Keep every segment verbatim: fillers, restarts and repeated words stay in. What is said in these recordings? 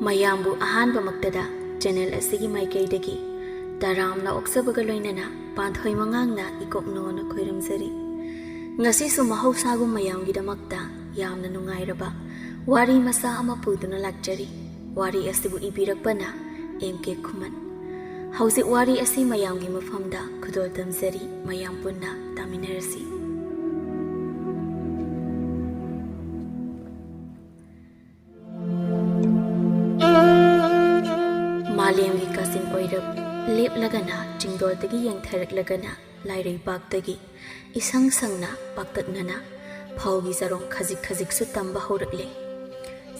ꯃꯌꯥꯝꯕꯨ ꯑꯍꯥꯟꯕꯃꯛꯇꯗ ꯆꯦꯅꯦꯜ ꯑꯁꯤꯒꯤ ꯃꯥꯏꯀꯩꯗꯒꯤ ꯇꯔꯥꯝꯅ ꯑꯣꯛꯆꯕꯒ ꯂꯣꯏꯅꯅ ꯄꯥꯟꯊꯣꯏ ꯃꯉꯥꯡꯅ ꯏꯀꯣꯛꯅꯣꯅ ꯈꯣꯏꯔꯝꯖꯔꯤ꯫ ꯉꯁꯤꯁꯨ ꯃꯍꯧꯁꯥꯒꯨꯝ ꯃꯌꯥꯝꯒꯤꯗꯃꯛꯇ ꯌꯥꯝꯅ ꯅꯨꯡꯉꯥꯏꯔꯕ ꯋꯥꯔꯤ ꯃꯆꯥ ꯑꯃ ꯄꯨꯗꯨꯅ ꯂꯥꯛꯆꯔꯤ꯫ ꯋꯥꯔꯤ ꯑꯁꯤꯕꯨ ꯏꯕꯤꯔꯛꯄꯅ ꯑꯦꯝ ꯀꯦ ꯈꯨꯃꯟ꯫ ꯍꯧꯖꯤꯛ ꯋꯥꯔꯤ ꯑꯁꯤ ꯃꯌꯥꯝꯒꯤ ꯃꯐꯝꯗ ꯈꯨꯗꯣꯜ ꯇꯝꯖꯔꯤ, ꯃꯌꯥꯝ ꯄꯨꯟꯅ ꯇꯥꯃꯤꯟꯅꯔꯁꯤ꯫ ꯃꯥꯂꯦꯝꯒꯤ ꯀꯥꯆꯤꯟ ꯑꯣꯏꯔꯞ ꯂꯦꯞꯂꯒꯅ ꯆꯤꯡꯗꯣꯜꯗꯒꯤ ꯌꯦꯡꯊꯔꯛꯂꯒꯅ ꯂꯥꯏꯔꯩꯕꯥꯛꯇꯒꯤ ꯏꯁꯪ ꯁꯪꯅ ꯄꯥꯛꯇꯛꯅꯅ ꯐꯧꯒꯤ ꯆꯔꯣꯡ ꯈꯖꯤꯛ ꯈꯖꯤꯛꯁꯨ ꯇꯝꯕ ꯍꯧꯔꯛꯂꯦ꯫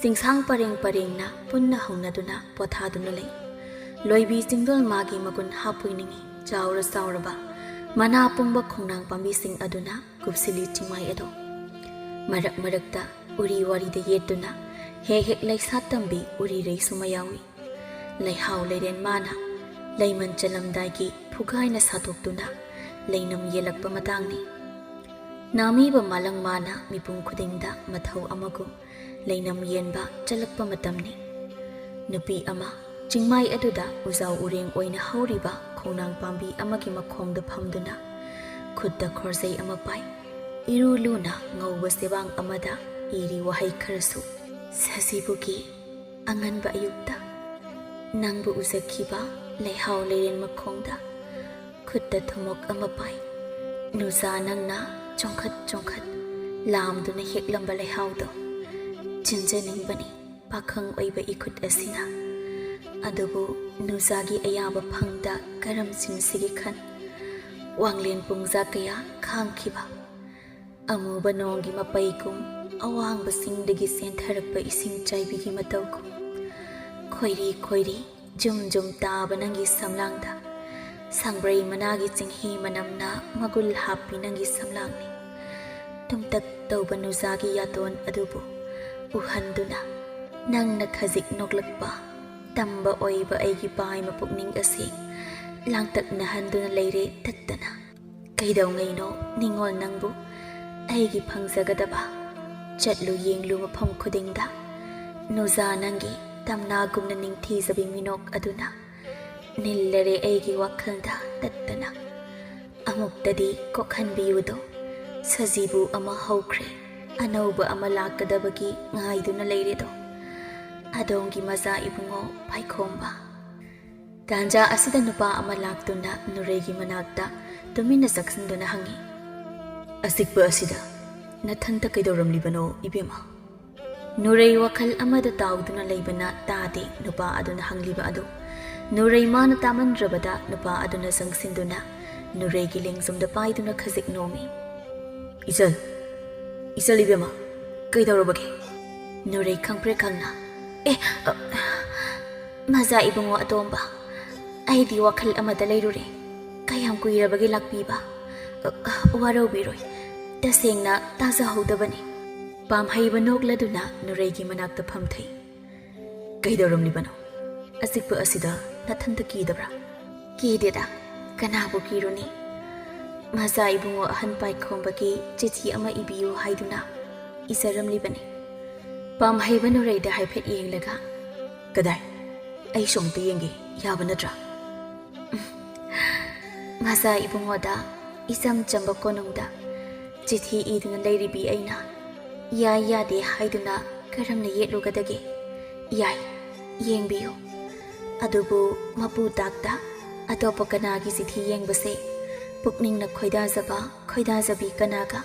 ꯆꯤꯡꯁꯥꯡ ꯄꯔꯦꯡ ꯄꯔꯦꯡꯅ ꯄꯨꯟꯅ ꯍꯧꯅꯗꯨꯅ ꯄꯣꯊꯥꯗꯨꯅ ꯂꯩ꯫ ꯂꯣꯏꯕꯤ ꯆꯤꯡꯗꯣꯜ ꯃꯥꯒꯤ ꯃꯒꯨꯟ ꯍꯥꯞꯄꯣꯏꯅꯤꯡꯏ, ꯆꯥꯎꯔ ꯆꯥꯎꯔꯕ ꯃꯅꯥ ꯄꯨꯡꯕ ꯈꯣꯡꯅꯥꯡ ꯄꯥꯝꯕꯤꯁꯤꯡ ꯑꯗꯨꯅ ꯀꯨꯞꯁꯤꯜꯂꯤ ꯆꯤꯡꯃꯥꯏ ꯑꯗꯣ꯫ ꯃꯔꯛ ꯃꯔꯛꯇ ꯎꯔꯤ ꯋꯥꯔꯤꯗ ꯌꯦꯠꯇꯨꯅ ꯍꯦꯛ ꯍꯦꯛ ꯂꯩꯁꯥ ꯇꯝꯕꯤ ꯎꯔꯤꯔꯩꯁꯨ ꯃꯌꯥꯎꯏ꯫ ꯂꯩꯍꯥꯎ ꯂꯩꯔꯦꯟ ꯃꯥꯅ ꯂꯩꯃꯟ ꯆꯜꯂꯝꯗꯥꯏꯒꯤ ꯐꯨꯒꯥꯏꯅ ꯁꯥꯗꯣꯛꯇꯨꯅ ꯂꯩꯅꯝ ꯌꯦꯜꯂꯛꯄ ꯃꯇꯥꯡꯅꯤ꯫ ꯅꯥꯃꯤꯕ ꯃꯥꯂꯪ ꯃꯥꯅ ꯃꯤꯄꯨꯝ ꯈꯨꯗꯤꯡꯗ ꯃꯊꯧ ꯑꯃꯒꯨꯝ ꯂꯩꯅꯝ ꯌꯦꯟꯕ ꯆꯜꯂꯛꯄ ꯃꯇꯝꯅꯤ꯫ ꯅꯨꯄꯤ ꯑꯃ ꯆꯤꯡꯃꯥꯏ ꯑꯗꯨꯗ ꯎꯖꯥꯎ ꯎꯔꯦꯡ ꯑꯣꯏꯅ ꯍꯧꯔꯤꯕ ꯈꯣꯡꯅꯥꯡ ꯄꯥꯝꯕꯤ ꯑꯃꯒꯤ ꯃꯈꯣꯡꯗ ꯐꯝꯗꯨꯅ ꯈꯨꯠꯇ ꯈꯣꯔꯖꯩ ꯑꯃ ꯄꯥꯏ꯫ ꯏꯔꯨ ꯂꯨꯅ ꯉꯧꯕ ꯆꯦꯕꯥꯡ ꯑꯃꯗ ꯏꯔꯤ ꯋꯥꯍꯩ ꯈꯔꯁꯨ꯫ ꯁꯖꯤꯕꯨꯒꯤ ꯑꯉꯟꯕ ꯑꯌꯨꯛꯇ ꯅꯪꯕꯨ ꯎꯖꯈꯤꯕ ꯂꯩꯍꯥꯎ ꯂꯩꯔꯦꯟ ꯃꯈꯣꯡꯗ ꯈꯨꯠꯇ ꯊꯨꯝꯃꯣꯛ ꯑꯃ ꯄꯥꯏ꯫ ꯅꯨꯖꯥ ꯅꯪꯅ ꯆꯣꯡꯈꯠ ꯆꯣꯡꯈꯠ ꯂꯥꯝꯗꯨꯅ ꯍꯦꯛꯂꯝꯕ ꯂꯩꯍꯥꯎꯗꯣ ꯆꯤꯟꯖꯅꯤꯡꯕꯅꯤ ꯄꯥꯈꯪ ꯑꯣꯏꯕ ꯏꯈꯨꯠ ꯑꯁꯤꯅ꯫ ꯑꯗꯨꯕꯨ ꯅꯨꯖꯥꯒꯤ ꯑꯌꯥꯕ ꯐꯪꯗ ꯀꯔꯝ ꯆꯤꯟꯁꯤꯒꯦ ꯈꯟ ꯋꯥꯡꯂꯦꯟ ꯄꯨꯡꯖꯥ ꯀꯌꯥ ꯈꯥꯡꯈꯤꯕ꯫ ꯑꯃꯨꯕ ꯅꯣꯡꯒꯤ ꯃꯄꯩꯒꯨꯝ ꯑꯋꯥꯡꯕ ꯆꯤꯡꯗꯒꯤ ꯆꯦꯟꯊꯔꯛꯄ ꯏꯁꯤꯡ ꯆꯥꯏꯕꯤꯒꯤ ꯃꯇꯧꯒꯨꯝ ꯈꯣꯏꯔꯤ ꯈꯣꯏꯔꯤ ꯖꯨꯝ ꯖꯨꯝ ꯇꯥꯕ ꯅꯪꯒꯤ ꯁꯝꯂꯥꯡꯗ ꯁꯪꯕ꯭ꯔꯩ ꯃꯅꯥꯒꯤ ꯆꯤꯡꯍꯤ ꯃꯅꯝꯅ ꯃꯒꯨꯜ ꯍꯥꯞꯄꯤ ꯅꯪꯒꯤ ꯁꯝꯂꯥꯡꯅꯤ꯫ ꯇꯨꯝꯇꯛ ꯇꯧꯕ ꯅꯨꯖꯥꯒꯤ ꯌꯥꯇꯣꯟ ꯑꯗꯨꯕꯨ ꯎꯍꯟꯗꯨꯅ ꯅꯪꯅ ꯈꯖꯤꯛ ꯅꯣꯛꯂꯛꯄ ꯇꯝꯕ ꯑꯣꯏꯕ ꯑꯩꯒꯤ ꯄꯥꯏꯃ ꯄꯨꯛꯅꯤꯡ ꯑꯁꯤ ꯂꯥꯡꯇꯛꯅꯍꯟꯗꯨꯅ ꯂꯩꯔꯦ ꯇꯠꯇꯅ꯫ ꯀꯩꯗꯧꯉꯩꯅꯣ ꯅꯤꯡꯉꯣꯜ ꯅꯪꯕꯨ ꯑꯩꯒꯤ ꯐꯪꯖꯒꯗꯕ? ꯆꯠꯂꯨ ꯌꯦꯡꯂꯨ ꯃꯐꯝ ꯈꯨꯗꯤꯡꯗ ꯅꯨꯖꯥ ꯅꯪꯒꯤ ꯇꯝꯅꯥꯒꯨꯝꯅ ꯅꯤꯡꯊꯤꯖꯕꯤ ꯃꯤꯅꯣꯛ ꯑꯗꯨꯅ ꯅꯤꯜꯂꯔꯦ ꯑꯩꯒꯤ ꯋꯥꯈꯜꯗ ꯇꯠꯇꯅ꯫ ꯑꯃꯨꯛꯇꯗꯤ ꯀꯣꯛꯍꯟꯕꯤꯌꯨꯗꯣ, ꯁꯖꯤꯕꯨ ꯑꯃ ꯍꯧꯈ꯭ꯔꯦ, ꯑꯅꯧꯕ ꯑꯃ ꯂꯥꯛꯀꯗꯕꯒꯤ ꯉꯥꯏꯗꯨꯅ ꯂꯩꯔꯦꯗꯣ꯫ ꯑꯗꯣꯝꯒꯤ ꯃꯆꯥ ꯏꯕꯨꯡꯉꯣ ꯄꯥꯏꯈꯣꯝꯕ꯫ ꯇꯥꯟꯖꯥ ꯑꯁꯤꯗ ꯅꯨꯄꯥ ꯑꯃ ꯂꯥꯛꯇꯨꯅ ꯅꯨꯔꯩꯒꯤ ꯃꯅꯥꯛꯇ ꯇꯨꯃꯤꯟꯅ ꯆꯪꯁꯤꯟꯗꯨꯅ ꯍꯪꯉꯤ, "ꯑꯆꯤꯛꯄ ꯑꯁꯤꯗ ꯅꯊꯟꯇ ꯀꯩꯗꯧꯔꯝꯂꯤꯕꯅꯣ, ꯏꯕꯦꯝꯃ?" ꯅꯨꯔꯩ ꯋꯥꯈꯜ ꯑꯃꯗ ꯇꯥꯎꯗꯨꯅ ꯂꯩꯕꯅ ꯇꯥꯗꯦ ꯅꯨꯄꯥ ꯑꯗꯨꯅ ꯍꯪꯂꯤꯕ ꯑꯗꯨ꯫ ꯅꯨꯔꯩ ꯃꯥꯅ ꯇꯥꯃꯟꯗ꯭ꯔꯕꯗ ꯅꯨꯄꯥ ꯑꯗꯨꯅ ꯆꯪꯁꯤꯟꯗꯨꯅ ꯅꯨꯔꯩꯒꯤ ꯂꯦꯡꯖꯨꯝꯗ ꯄꯥꯏꯗꯨꯅ ꯈꯖꯤꯛ ꯅꯣꯝꯃꯤ꯫ "ꯏꯆꯜ, ꯏꯆꯜ ꯏꯕꯦꯝꯃ, ꯀꯩꯗꯧꯔꯕꯒꯦ?" ꯅꯨꯔꯩ ꯈꯪꯄ꯭ꯔꯦꯛ ꯈꯪꯅ, "ꯑꯦ, ꯑ, ꯃꯖꯥ ꯏꯕꯨꯡꯉꯣ ꯑꯇꯣꯝꯕ, ꯑꯩꯗꯤ ꯋꯥꯈꯜ ꯑꯃꯗ ꯂꯩꯔꯨꯔꯦ꯫ ꯀꯌꯥꯝ ꯀꯨꯏꯔꯕꯒꯦ ꯂꯥꯛꯄꯤꯕ? ꯑ, ꯑ, ꯋꯥꯔꯧꯕꯤꯔꯣꯏ, ꯇꯁꯦꯡꯅ ꯇꯥꯖꯍꯧꯗꯕꯅꯤ꯫" ꯄꯥꯝꯍꯩꯕ ꯅꯣꯛꯂꯗꯨꯅ ꯅꯨꯔꯩꯒꯤ ꯃꯅꯥꯛꯇ ꯐꯝꯊꯩ꯫ "ꯀꯩꯗꯧꯔꯝꯂꯤꯕꯅꯣ? ꯑꯆꯤꯛꯄ ꯑꯁꯤꯗ ꯅꯊꯟꯇ ꯀꯤꯗꯕ꯭ꯔꯥ?" "ꯀꯤꯗꯦꯗ, ꯀꯅꯥꯕꯨ ꯀꯤꯔꯨꯅꯤ? ꯃꯖꯥ ꯏꯕꯨꯡꯉꯣ ꯑꯍꯟ ꯄꯥꯏꯈꯣꯝꯕꯒꯤ ꯆꯤꯊꯤ ꯑꯃ ꯏꯕꯤꯌꯨ ꯍꯥꯏꯗꯨꯅ ꯏꯖꯔꯝꯂꯤꯕꯅꯤ꯫" ꯄꯥꯝꯍꯩꯕ ꯅꯨꯔꯩꯗ ꯍꯥꯏꯐꯦꯠ ꯌꯦꯡꯂꯒ, "ꯀꯗꯥꯏ? ꯑꯩꯁꯨ ꯑꯃꯨꯛꯇ ꯌꯦꯡꯒꯦ, ꯌꯥꯕ ꯅꯠꯇ꯭ꯔꯥ?" ꯃꯖꯥ ꯏꯕꯨꯡꯉꯣꯗ ꯏꯆꯝ ꯆꯝꯕ ꯀꯣꯅꯨꯡꯗ ꯆꯤꯊꯤ ꯏꯗꯨꯅ ꯂꯩꯔꯤꯕꯤ ꯑꯩꯅ ꯌꯥꯏ ꯌꯥꯗꯦ ꯍꯥꯏꯗꯨꯅ ꯀꯔꯝꯅ ꯌꯦꯠꯂꯨꯒꯗꯒꯦ? ꯌꯥꯏ, ꯌꯦꯡꯕꯤꯌꯨ꯫ ꯑꯗꯨꯕꯨ ꯃꯄꯨ ꯇꯥꯛꯇ ꯑꯇꯣꯞꯄ ꯀꯅꯥꯒꯤ ꯆꯤꯊꯤ ꯌꯦꯡꯕꯁꯦ ꯄꯨꯛꯅꯤꯡꯅ ꯈꯣꯏꯗꯥꯖꯕ ꯈꯣꯏꯗꯥꯖꯕꯤ ꯀꯅꯥꯒ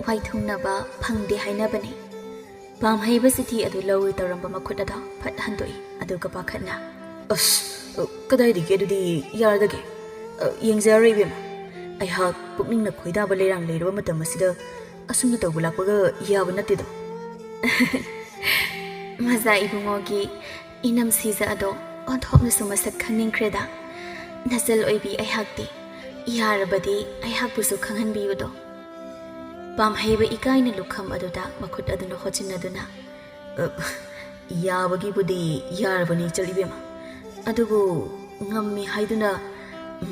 ꯋꯥꯏꯊꯨꯡꯅꯕ ꯐꯪꯗꯦ ꯍꯥꯏꯅꯕꯅꯤ꯫ ꯄꯥꯝꯍꯩꯕ ꯆꯤꯊꯤ ꯑꯗꯨ ꯂꯧꯏ ꯇꯧꯔꯝꯕ ꯃꯈꯨꯠ ꯑꯗꯣ ꯐꯠ ꯍꯟꯗꯣꯛꯏ, ꯑꯗꯨꯒ ꯄꯥꯈꯠꯅ, "ꯑꯁ, ꯀꯗꯥꯏꯗꯒꯤ ꯑꯗꯨꯗꯤ ꯌꯥꯔꯗꯒꯦ? ꯑ, ꯌꯦꯡꯖꯔꯣꯏ ꯏꯕꯦꯝꯃ꯫ ꯑꯩꯍꯥꯛ ꯄꯨꯛꯅꯤꯡꯅ ꯈꯣꯏꯗꯥꯕ ꯂꯩꯔꯥꯡ ꯂꯩꯔꯕ ꯃꯇꯝ ꯑꯁꯤꯗ ꯑꯁꯨꯝꯅ ꯇꯧꯕ ꯂꯥꯛꯄꯒ ꯌꯥꯕ ꯅꯠꯇꯦꯗꯣ꯫" ꯃꯖꯥ ꯏꯕꯨꯡꯉꯣꯒꯤ ꯏꯅꯝ ꯁꯤꯖ ꯑꯗꯣ ꯑꯣꯟꯊꯣꯛꯅꯁꯨ ꯃꯁꯛ ꯈꯪꯅꯤꯡꯈ꯭ꯔꯦꯗ꯫ ꯅꯆꯜ ꯑꯣꯏꯕꯤ ꯑꯩꯍꯥꯛꯇꯤ ꯌꯥꯔꯕꯗꯤ ꯑꯩꯍꯥꯛꯄꯨꯁꯨ ꯈꯪꯍꯟꯕꯤꯌꯨꯗꯣ꯫ ꯄꯥꯝꯍꯩꯕ ꯏꯀꯥꯏꯅ ꯂꯨꯈꯝ ꯑꯗꯨꯗ ꯃꯈꯨꯠ ꯑꯗꯨꯅ ꯍꯣꯠꯆꯤꯟꯅꯗꯨꯅ, "ꯑ, ꯌꯥꯕꯒꯤꯕꯨꯗꯤ ꯌꯥꯔꯕꯅꯤ ꯏꯆꯜ ꯏꯕꯦꯝꯃ, ꯑꯗꯨꯕꯨ ꯉꯝꯃꯤ ꯍꯥꯏꯗꯨꯅ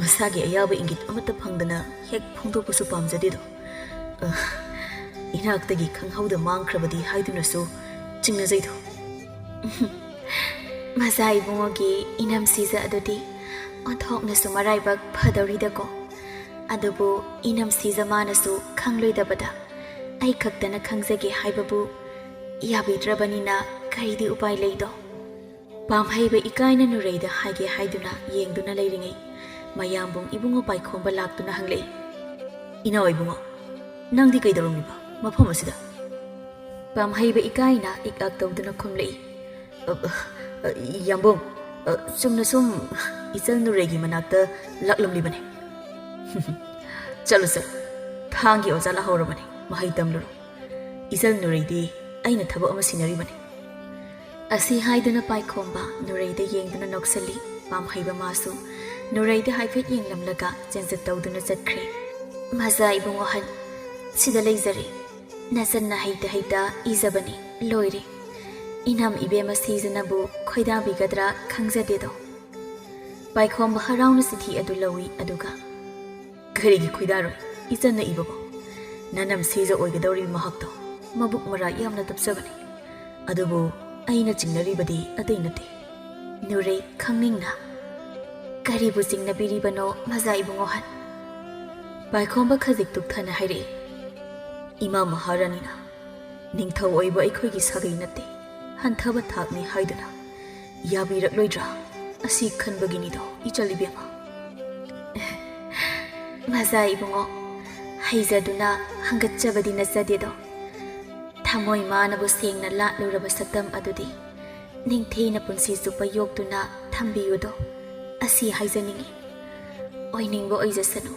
ꯃꯁꯥꯒꯤ ꯑꯌꯥꯕ ꯏꯪꯒꯤꯠ ꯑꯃꯠꯇ ꯐꯪꯗꯅ ꯍꯦꯛ ꯐꯣꯡꯗꯣꯛꯄꯁꯨ ꯄꯥꯝꯖꯗꯦꯗꯣ꯫ ꯑ, ꯏꯅꯥꯛꯇꯒꯤ ꯈꯪꯍꯧꯗ ꯃꯥꯡꯈ꯭ꯔꯕꯗꯤ ꯍꯥꯏꯗꯨꯅꯁꯨ ꯆꯤꯡꯅꯖꯩꯗꯣ꯫" "ꯎꯝ, ꯃꯖꯥ ꯏꯕꯨꯡꯉꯣꯒꯤ ꯏꯅꯝ ꯁꯤꯖ ꯑꯗꯨꯗꯤ ꯑꯣꯟꯊꯣꯛꯅꯁꯨ ꯃꯔꯥꯏꯕꯛ ꯐꯗꯧꯔꯤꯗꯀꯣ꯫ ꯑꯗꯨꯕꯨ ꯏꯅꯝ ꯁꯤꯖ ꯃꯥꯅꯁꯨ ꯈꯪꯂꯣꯏꯗꯕꯗ ꯑꯩ ꯈꯛꯇꯅ ꯈꯪꯖꯒꯦ ꯍꯥꯏꯕꯕꯨ ꯌꯥꯕꯤꯗ꯭ꯔꯕꯅꯤꯅ ꯀꯔꯤꯗꯤ ꯎꯄꯥꯏ ꯂꯩꯗꯣ? ꯄꯥꯝꯍꯩꯕ ꯏꯀꯥꯏꯅ ꯅꯨꯔꯩꯗ ꯍꯥꯏꯒꯦ ꯍꯥꯏꯗꯨꯅ ꯌꯦꯡꯗꯨꯅ ꯂꯩꯔꯤꯉꯩ, ꯃꯌꯥꯝꯕꯨꯡ ꯏꯕꯨꯡꯉꯣ ꯄꯥꯏꯈꯣꯝꯕ ꯂꯥꯛꯇꯨꯅ ꯍꯪꯂꯛꯏ, "ꯏꯅꯥꯎ ꯏꯕꯨꯡꯉꯣ, ꯅꯪꯗꯤ ꯀꯩꯗꯧꯔꯝꯃꯤꯕ ꯃꯐꯝ ꯑꯁꯤꯗ?" ꯄꯥꯝꯍꯩꯕ ꯏꯀꯥꯏꯅ ꯏꯛ ꯑꯛ ꯇꯧꯗꯨꯅ ꯈꯨꯝꯂꯛꯏ, "ꯑ, ꯑ, ꯌꯥꯝꯕꯨꯡ, ꯑ, ꯆꯨꯝꯅ ꯁꯨꯝ ꯏꯆꯜ ꯅꯨꯔꯩꯒꯤ ꯃꯅꯥꯛꯇ ꯂꯥꯛꯂꯝꯂꯤꯕꯅꯤ꯫" "ꯆꯠꯂꯨ, ꯆꯠꯂꯨ, ꯊꯥꯡꯒꯤ ꯑꯣꯖꯥ ꯂꯥꯛꯍꯧꯔꯕꯅꯤ, ꯃꯍꯩ ꯇꯝꯂꯨꯔꯣ꯫ ꯏꯆꯜ ꯅꯨꯔꯩꯗꯤ ꯑꯩꯅ ꯊꯕꯛ ꯑꯃ ꯁꯤꯟꯅꯔꯤꯕꯅꯤ꯫" ꯑꯁꯤ ꯍꯥꯏꯗꯨꯅ ꯄꯥꯏꯈꯣꯝꯕ ꯅꯨꯔꯩꯗ ꯌꯦꯡꯗꯨꯅ ꯅꯣꯛꯁꯜꯂꯤ꯫ ꯄꯥꯝꯍꯩꯕ ꯃꯥꯁꯨ ꯅꯨꯔꯩꯗ ꯍꯥꯏꯐꯦꯠ ꯌꯦꯡꯂꯝꯂꯒ ꯆꯦꯟꯖꯠ ꯇꯧꯗꯨꯅ ꯆꯠꯈ꯭ꯔꯦ꯫ "ꯃꯖꯥ ꯏꯕꯨꯡꯉꯣ ꯑꯍꯟ, ꯁꯤꯗ ꯂꯩꯖꯔꯦ꯫ ꯅꯆꯟꯅ ꯍꯩꯇ ꯍꯩꯇ ꯏꯖꯕꯅꯤ, ꯂꯣꯏꯔꯦ꯫ ꯏꯅꯝ ꯏꯕꯦꯝꯃ ꯁꯤꯖꯅꯕꯨ ꯈꯣꯏꯗꯥꯕꯤꯒꯗ꯭ꯔꯥ ꯈꯪꯖꯗꯦꯗꯣ꯫" ꯄꯥꯏꯈꯣꯝꯕ ꯍꯔꯥꯎꯅ ꯆꯤꯊꯤ ꯑꯗꯨ ꯂꯧꯏ, ꯑꯗꯨꯒ, "ꯀꯔꯤꯒꯤ ꯈꯣꯏꯗꯥꯔꯣꯏ? ꯏꯆꯟꯅ ꯏꯕꯕꯨ ꯅꯅꯝ ꯁꯤꯖ ꯑꯣꯏꯒꯗꯧꯔꯤꯕ ꯃꯍꯥꯛꯇꯣ ꯃꯕꯨꯛ ꯃꯔꯥ ꯌꯥꯝꯅ ꯇꯞꯆꯕꯅꯤ꯫ ꯑꯗꯨꯕꯨ ꯑꯩꯅ ꯆꯤꯡꯅꯔꯤꯕꯗꯤ ꯑꯇꯩ ꯅꯠꯇꯦ꯫" ꯅꯨꯔꯩ ꯈꯪꯅꯤꯡꯅ, "ꯀꯔꯤꯕꯨ ꯆꯤꯡꯅꯕꯤꯔꯤꯕꯅꯣ, ꯃꯖꯥ ꯏꯕꯨꯡꯉꯣ ꯑꯍꯟ?" ꯄꯥꯏꯈꯣꯝꯕ ꯈꯖꯤꯛ ꯇꯨꯛꯊꯅ ꯍꯥꯏꯔꯛꯏ, "ꯏꯃꯥ ꯃꯍꯥꯔꯥꯅꯤꯅ ꯅꯤꯡꯊꯧ ꯑꯣꯏꯕ ꯑꯩꯈꯣꯏꯒꯤ ꯁꯥꯒꯩ ꯅꯠꯇꯦ, ꯍꯟꯊꯕ ꯊꯥꯛꯅꯤ ꯍꯥꯏꯗꯨꯅ ꯌꯥꯕꯤꯔꯛꯂꯣꯏꯗ꯭ꯔꯥ? ꯑꯁꯤ ꯈꯟꯕꯒꯤꯅꯤꯗꯣ, ꯏꯆꯜ ꯏꯕꯦꯝꯃ꯫" "ꯃꯖꯥ ꯏꯕꯨꯡꯉꯣ, ꯍꯩꯖꯗꯨꯅ ꯍꯪꯒꯠꯆꯕꯗꯤ ꯅꯠꯆꯗꯦꯗꯣ꯫ ꯊꯃꯣꯏ ꯃꯥꯅꯕꯨ ꯁꯦꯡꯅ ꯂꯥꯠꯂꯨꯔꯕ ꯁꯛꯇꯝ ꯑꯗꯨꯗꯤ ꯅꯤꯡꯊꯤꯅ ꯄꯨꯟꯁꯤ ꯆꯨꯞꯄ ꯌꯣꯛꯇꯨꯅ ꯊꯝꯕꯤꯌꯨꯗꯣ, ꯑꯁꯤ ꯍꯥꯏꯖꯅꯤꯡꯏ꯫ ꯑꯣꯏꯅꯤꯡꯕ ꯑꯣꯏꯖꯁꯅꯨ,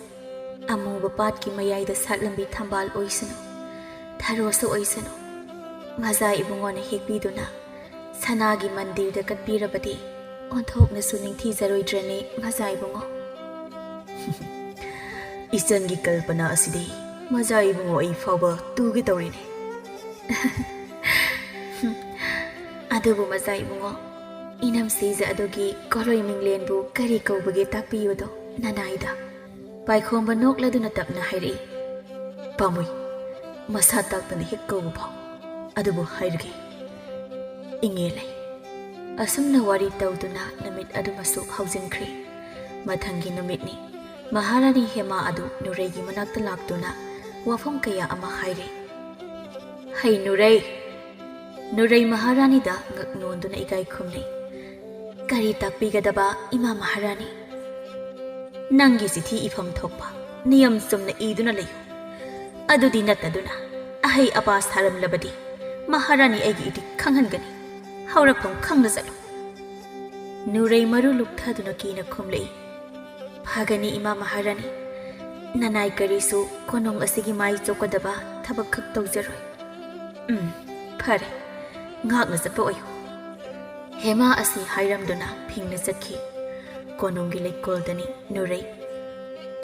ꯑꯃꯨꯕ ꯄꯥꯠꯀꯤ ꯃꯌꯥꯏꯗ ꯁꯥꯠꯂꯝꯕꯤ ꯊꯝꯕꯥꯜ ꯑꯣꯏꯁꯅꯨ, ꯊꯔꯣꯁꯨ ꯑꯣꯏꯁꯅꯨ, ꯃꯖꯥ ꯏꯕꯨꯡꯉꯣꯅ ꯍꯦꯛꯄꯤꯗꯨꯅ ꯁꯅꯥꯒꯤ ꯃꯟꯗꯤꯔꯗ ꯀꯠꯄꯤꯔꯕꯗꯤ ꯑꯣꯟꯊꯣꯛꯅꯁꯨ ꯅꯤꯡꯊꯤꯖꯔꯣꯏꯗ꯭ꯔꯅꯦ, ꯃꯖꯥ ꯏꯕꯨꯡꯉꯣ?" "ꯏꯆꯟꯒꯤ ꯀꯜꯄꯅꯥ ꯑꯁꯤꯗꯤ ꯃꯖꯥ ꯏꯕꯨꯡꯉꯣ ꯑꯩ ꯐꯥꯎꯕ ꯇꯨꯒꯦ ꯇꯧꯔꯤꯅꯦ꯫" "ꯑꯗꯨꯕꯨ ꯃꯖꯥ ꯏꯕꯨꯡꯉꯣ, ꯏꯅꯝ ꯁꯤꯖ ꯑꯗꯨꯒꯤ ꯀꯣꯂꯣꯏ ꯃꯤꯡꯂꯦꯟꯕꯨ ꯀꯔꯤ ꯀꯧꯕꯒꯦ ꯇꯥꯛꯄꯤꯌꯨꯗꯣ ꯅꯅꯥꯏꯗ꯫" ꯄꯥꯏꯈꯣꯝꯕ ꯅꯣꯛꯂꯗꯨꯅ ꯇꯞꯅ ꯍꯥꯏꯔꯛꯏ, "ꯄꯥꯝꯃꯨꯏ, ꯃꯁꯥ ꯇꯥꯛꯇꯅ ꯍꯦꯛ ꯀꯧꯕ ꯐꯥꯎ꯫ ꯑꯗꯨꯕꯨ ꯍꯥꯏꯔꯒꯦ, ꯏꯉꯦꯜ ꯂꯩ꯫ ꯑꯁꯨꯝꯅ ꯋꯥꯔꯤ ꯇꯧꯗꯨꯅ ꯅꯨꯃꯤꯠ ꯑꯗꯨꯃꯁꯨ ꯍꯧꯖꯤꯟꯈ꯭ꯔꯦ꯫ ꯃꯊꯪꯒꯤ ꯅꯨꯃꯤꯠꯅꯤ꯫ ꯃꯍꯥꯔꯥꯅꯤ ꯍꯦꯃꯥ ꯑꯗꯨ ꯅꯨꯔꯩꯒꯤ ꯃꯅꯥꯛꯇ ꯂꯥꯛꯇꯨꯅ ꯋꯥꯐꯝ ꯀꯌꯥ ꯑꯃ ꯍꯥꯏꯔꯦ꯫ "ꯍꯩ ꯅꯨꯔꯩ!" ꯅꯨꯔꯩ ꯃꯍꯥꯔꯥꯅꯤꯗ ꯉꯛ ꯅꯣꯟꯗꯨꯅ ꯏꯀꯥꯏ ꯈꯨꯝꯂꯦ꯫ "ꯀꯔꯤ ꯇꯥꯛꯄꯤꯒꯗꯕ, ꯏꯃꯥ ꯃꯍꯥꯔꯥꯅꯤ?" "ꯅꯪꯒꯤ ꯆꯤꯊꯤ ꯏꯐꯝ ꯊꯣꯛꯄ ꯅꯤꯌꯝ ꯆꯨꯝꯅ ꯏꯗꯨꯅ ꯂꯩꯌꯨ꯫ ꯑꯗꯨꯗꯤ ꯅꯠꯇꯗꯨꯅ ꯑꯍꯩ ꯑꯄꯥ ꯁꯥꯔꯝꯂꯕꯗꯤ ꯃꯍꯥꯔꯥꯅꯤ ꯑꯩꯒꯤ ꯏꯇꯤꯛ ꯈꯪꯍꯟꯒꯅꯤ꯫ ꯍꯧꯔꯛꯐꯝ ꯈꯪꯅ ꯆꯠꯂꯨ꯫" ꯅꯨꯔꯩ ꯃꯔꯨ ꯂꯨꯛꯊꯗꯨꯅ ꯀꯤꯅ ꯈꯨꯝꯂꯛꯏ꯫ "ꯐꯒꯅꯤ, ꯏꯃꯥ ꯃꯍꯥꯔꯥꯅꯤ꯫ ꯅꯅꯥꯏ ꯀꯔꯤꯁꯨ ꯀꯣꯅꯨꯡ ꯑꯁꯤꯒꯤ ꯃꯥꯏ ꯆꯣꯛꯀꯗꯕ ꯊꯕꯛ ꯈꯛ ꯇꯧꯖꯔꯣꯏ꯫" "ꯎꯝ, ꯐꯔꯦ꯫ ꯉꯥꯛꯅ ꯆꯠꯄ ꯑꯣꯏꯌꯨ꯫" ꯍꯦꯃꯥ ꯑꯁꯤ ꯍꯥꯏꯔꯝꯗꯨꯅ ꯐꯤꯡꯅ ꯆꯠꯈꯤ꯫ ꯀꯣꯅꯨꯡꯒꯤ ꯂꯩꯀꯣꯜꯗꯅꯤ ꯅꯨꯔꯩ꯫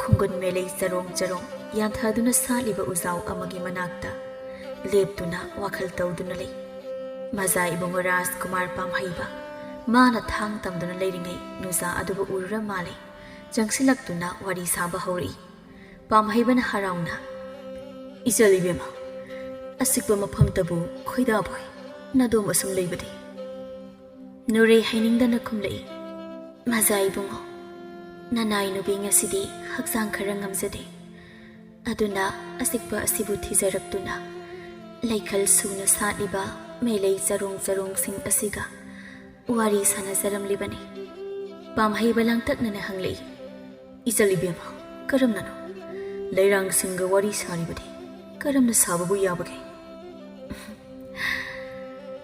ꯈꯨꯡꯒꯨꯟ ꯃꯦꯂꯩ ꯆꯔꯣꯡ ꯆꯔꯣꯡ ꯌꯥꯟꯊꯗꯨꯅ ꯁꯥꯠꯂꯤꯕ ꯎꯖꯥꯎ ꯑꯃꯒꯤ ꯃꯅꯥꯛꯇ ꯂꯦꯞꯇꯨꯅ ꯋꯥꯈꯜ ꯇꯧꯗꯨꯅ ꯂꯩ꯫ ꯃꯖꯥ ꯏꯕꯨꯡꯉꯣ ꯔꯥꯖꯀꯨꯃꯥꯔ ꯄꯥꯝꯍꯩꯕ, ꯃꯥꯅ ꯊꯥꯡ ꯇꯝꯗꯨꯅ ꯂꯩꯔꯤꯉꯩ ꯅꯨꯖꯥ ꯑꯗꯨꯕꯨ ꯎꯔꯨꯔ ꯃꯥꯜꯂꯦ꯫ ꯆꯪꯁꯤꯜꯂꯛꯇꯨꯅ ꯋꯥꯔꯤ ꯁꯥꯕ ꯍꯧꯔꯛꯏ꯫ ꯄꯥꯝꯍꯩꯕꯅ ꯍꯔꯥꯎꯅ, "ꯏꯆꯜ ꯏꯕꯦꯝꯃ, ꯑꯆꯤꯛꯄ ꯃꯐꯝꯇꯕꯨ ꯈꯣꯏꯗꯥꯕꯣꯏ ꯅꯗꯣꯝ ꯑꯁꯨꯝ ꯂꯩꯕꯗꯤ?" ꯅꯨꯔꯩ ꯍꯩꯅꯤꯡꯗꯅ ꯈꯨꯝꯂꯛꯏ, "ꯃꯖꯥ ꯏꯕꯨꯡꯉꯣ, ꯅꯅꯥꯏ ꯅꯨꯄꯤ ꯉꯁꯤꯗꯤ ꯍꯛꯆꯥꯡ ꯈꯔ ꯉꯝꯖꯗꯦ꯫ ꯑꯗꯨꯅ ꯑꯆꯤꯛꯄ ꯑꯁꯤꯕꯨ ꯊꯤꯖꯔꯛꯇꯨꯅ ꯂꯩꯈꯜ ꯁꯨꯅ ꯁꯥꯠꯂꯤꯕ ꯃꯦꯂꯩ ꯆꯔꯣꯡ ꯆꯔꯣꯡꯁꯤꯡ ꯑꯁꯤꯒ ꯋꯥꯔꯤ ꯁꯥꯟꯅꯖꯔꯝꯂꯤꯕꯅꯤ꯫" ꯄꯥꯝꯍꯩꯕ ꯂꯥꯡꯇꯛꯅꯅ ꯍꯪꯂꯛꯏ, "ꯏꯆꯜ ꯏꯕꯦꯝꯃ, ꯀꯔꯝꯅꯅꯣ? ꯂꯩꯔꯥꯡꯁꯤꯡꯒ ꯋꯥꯔꯤ ꯁꯥꯔꯤꯕꯗꯤ ꯀꯔꯝꯅ ꯁꯥꯕꯕꯨ ꯌꯥꯕꯒꯦ?"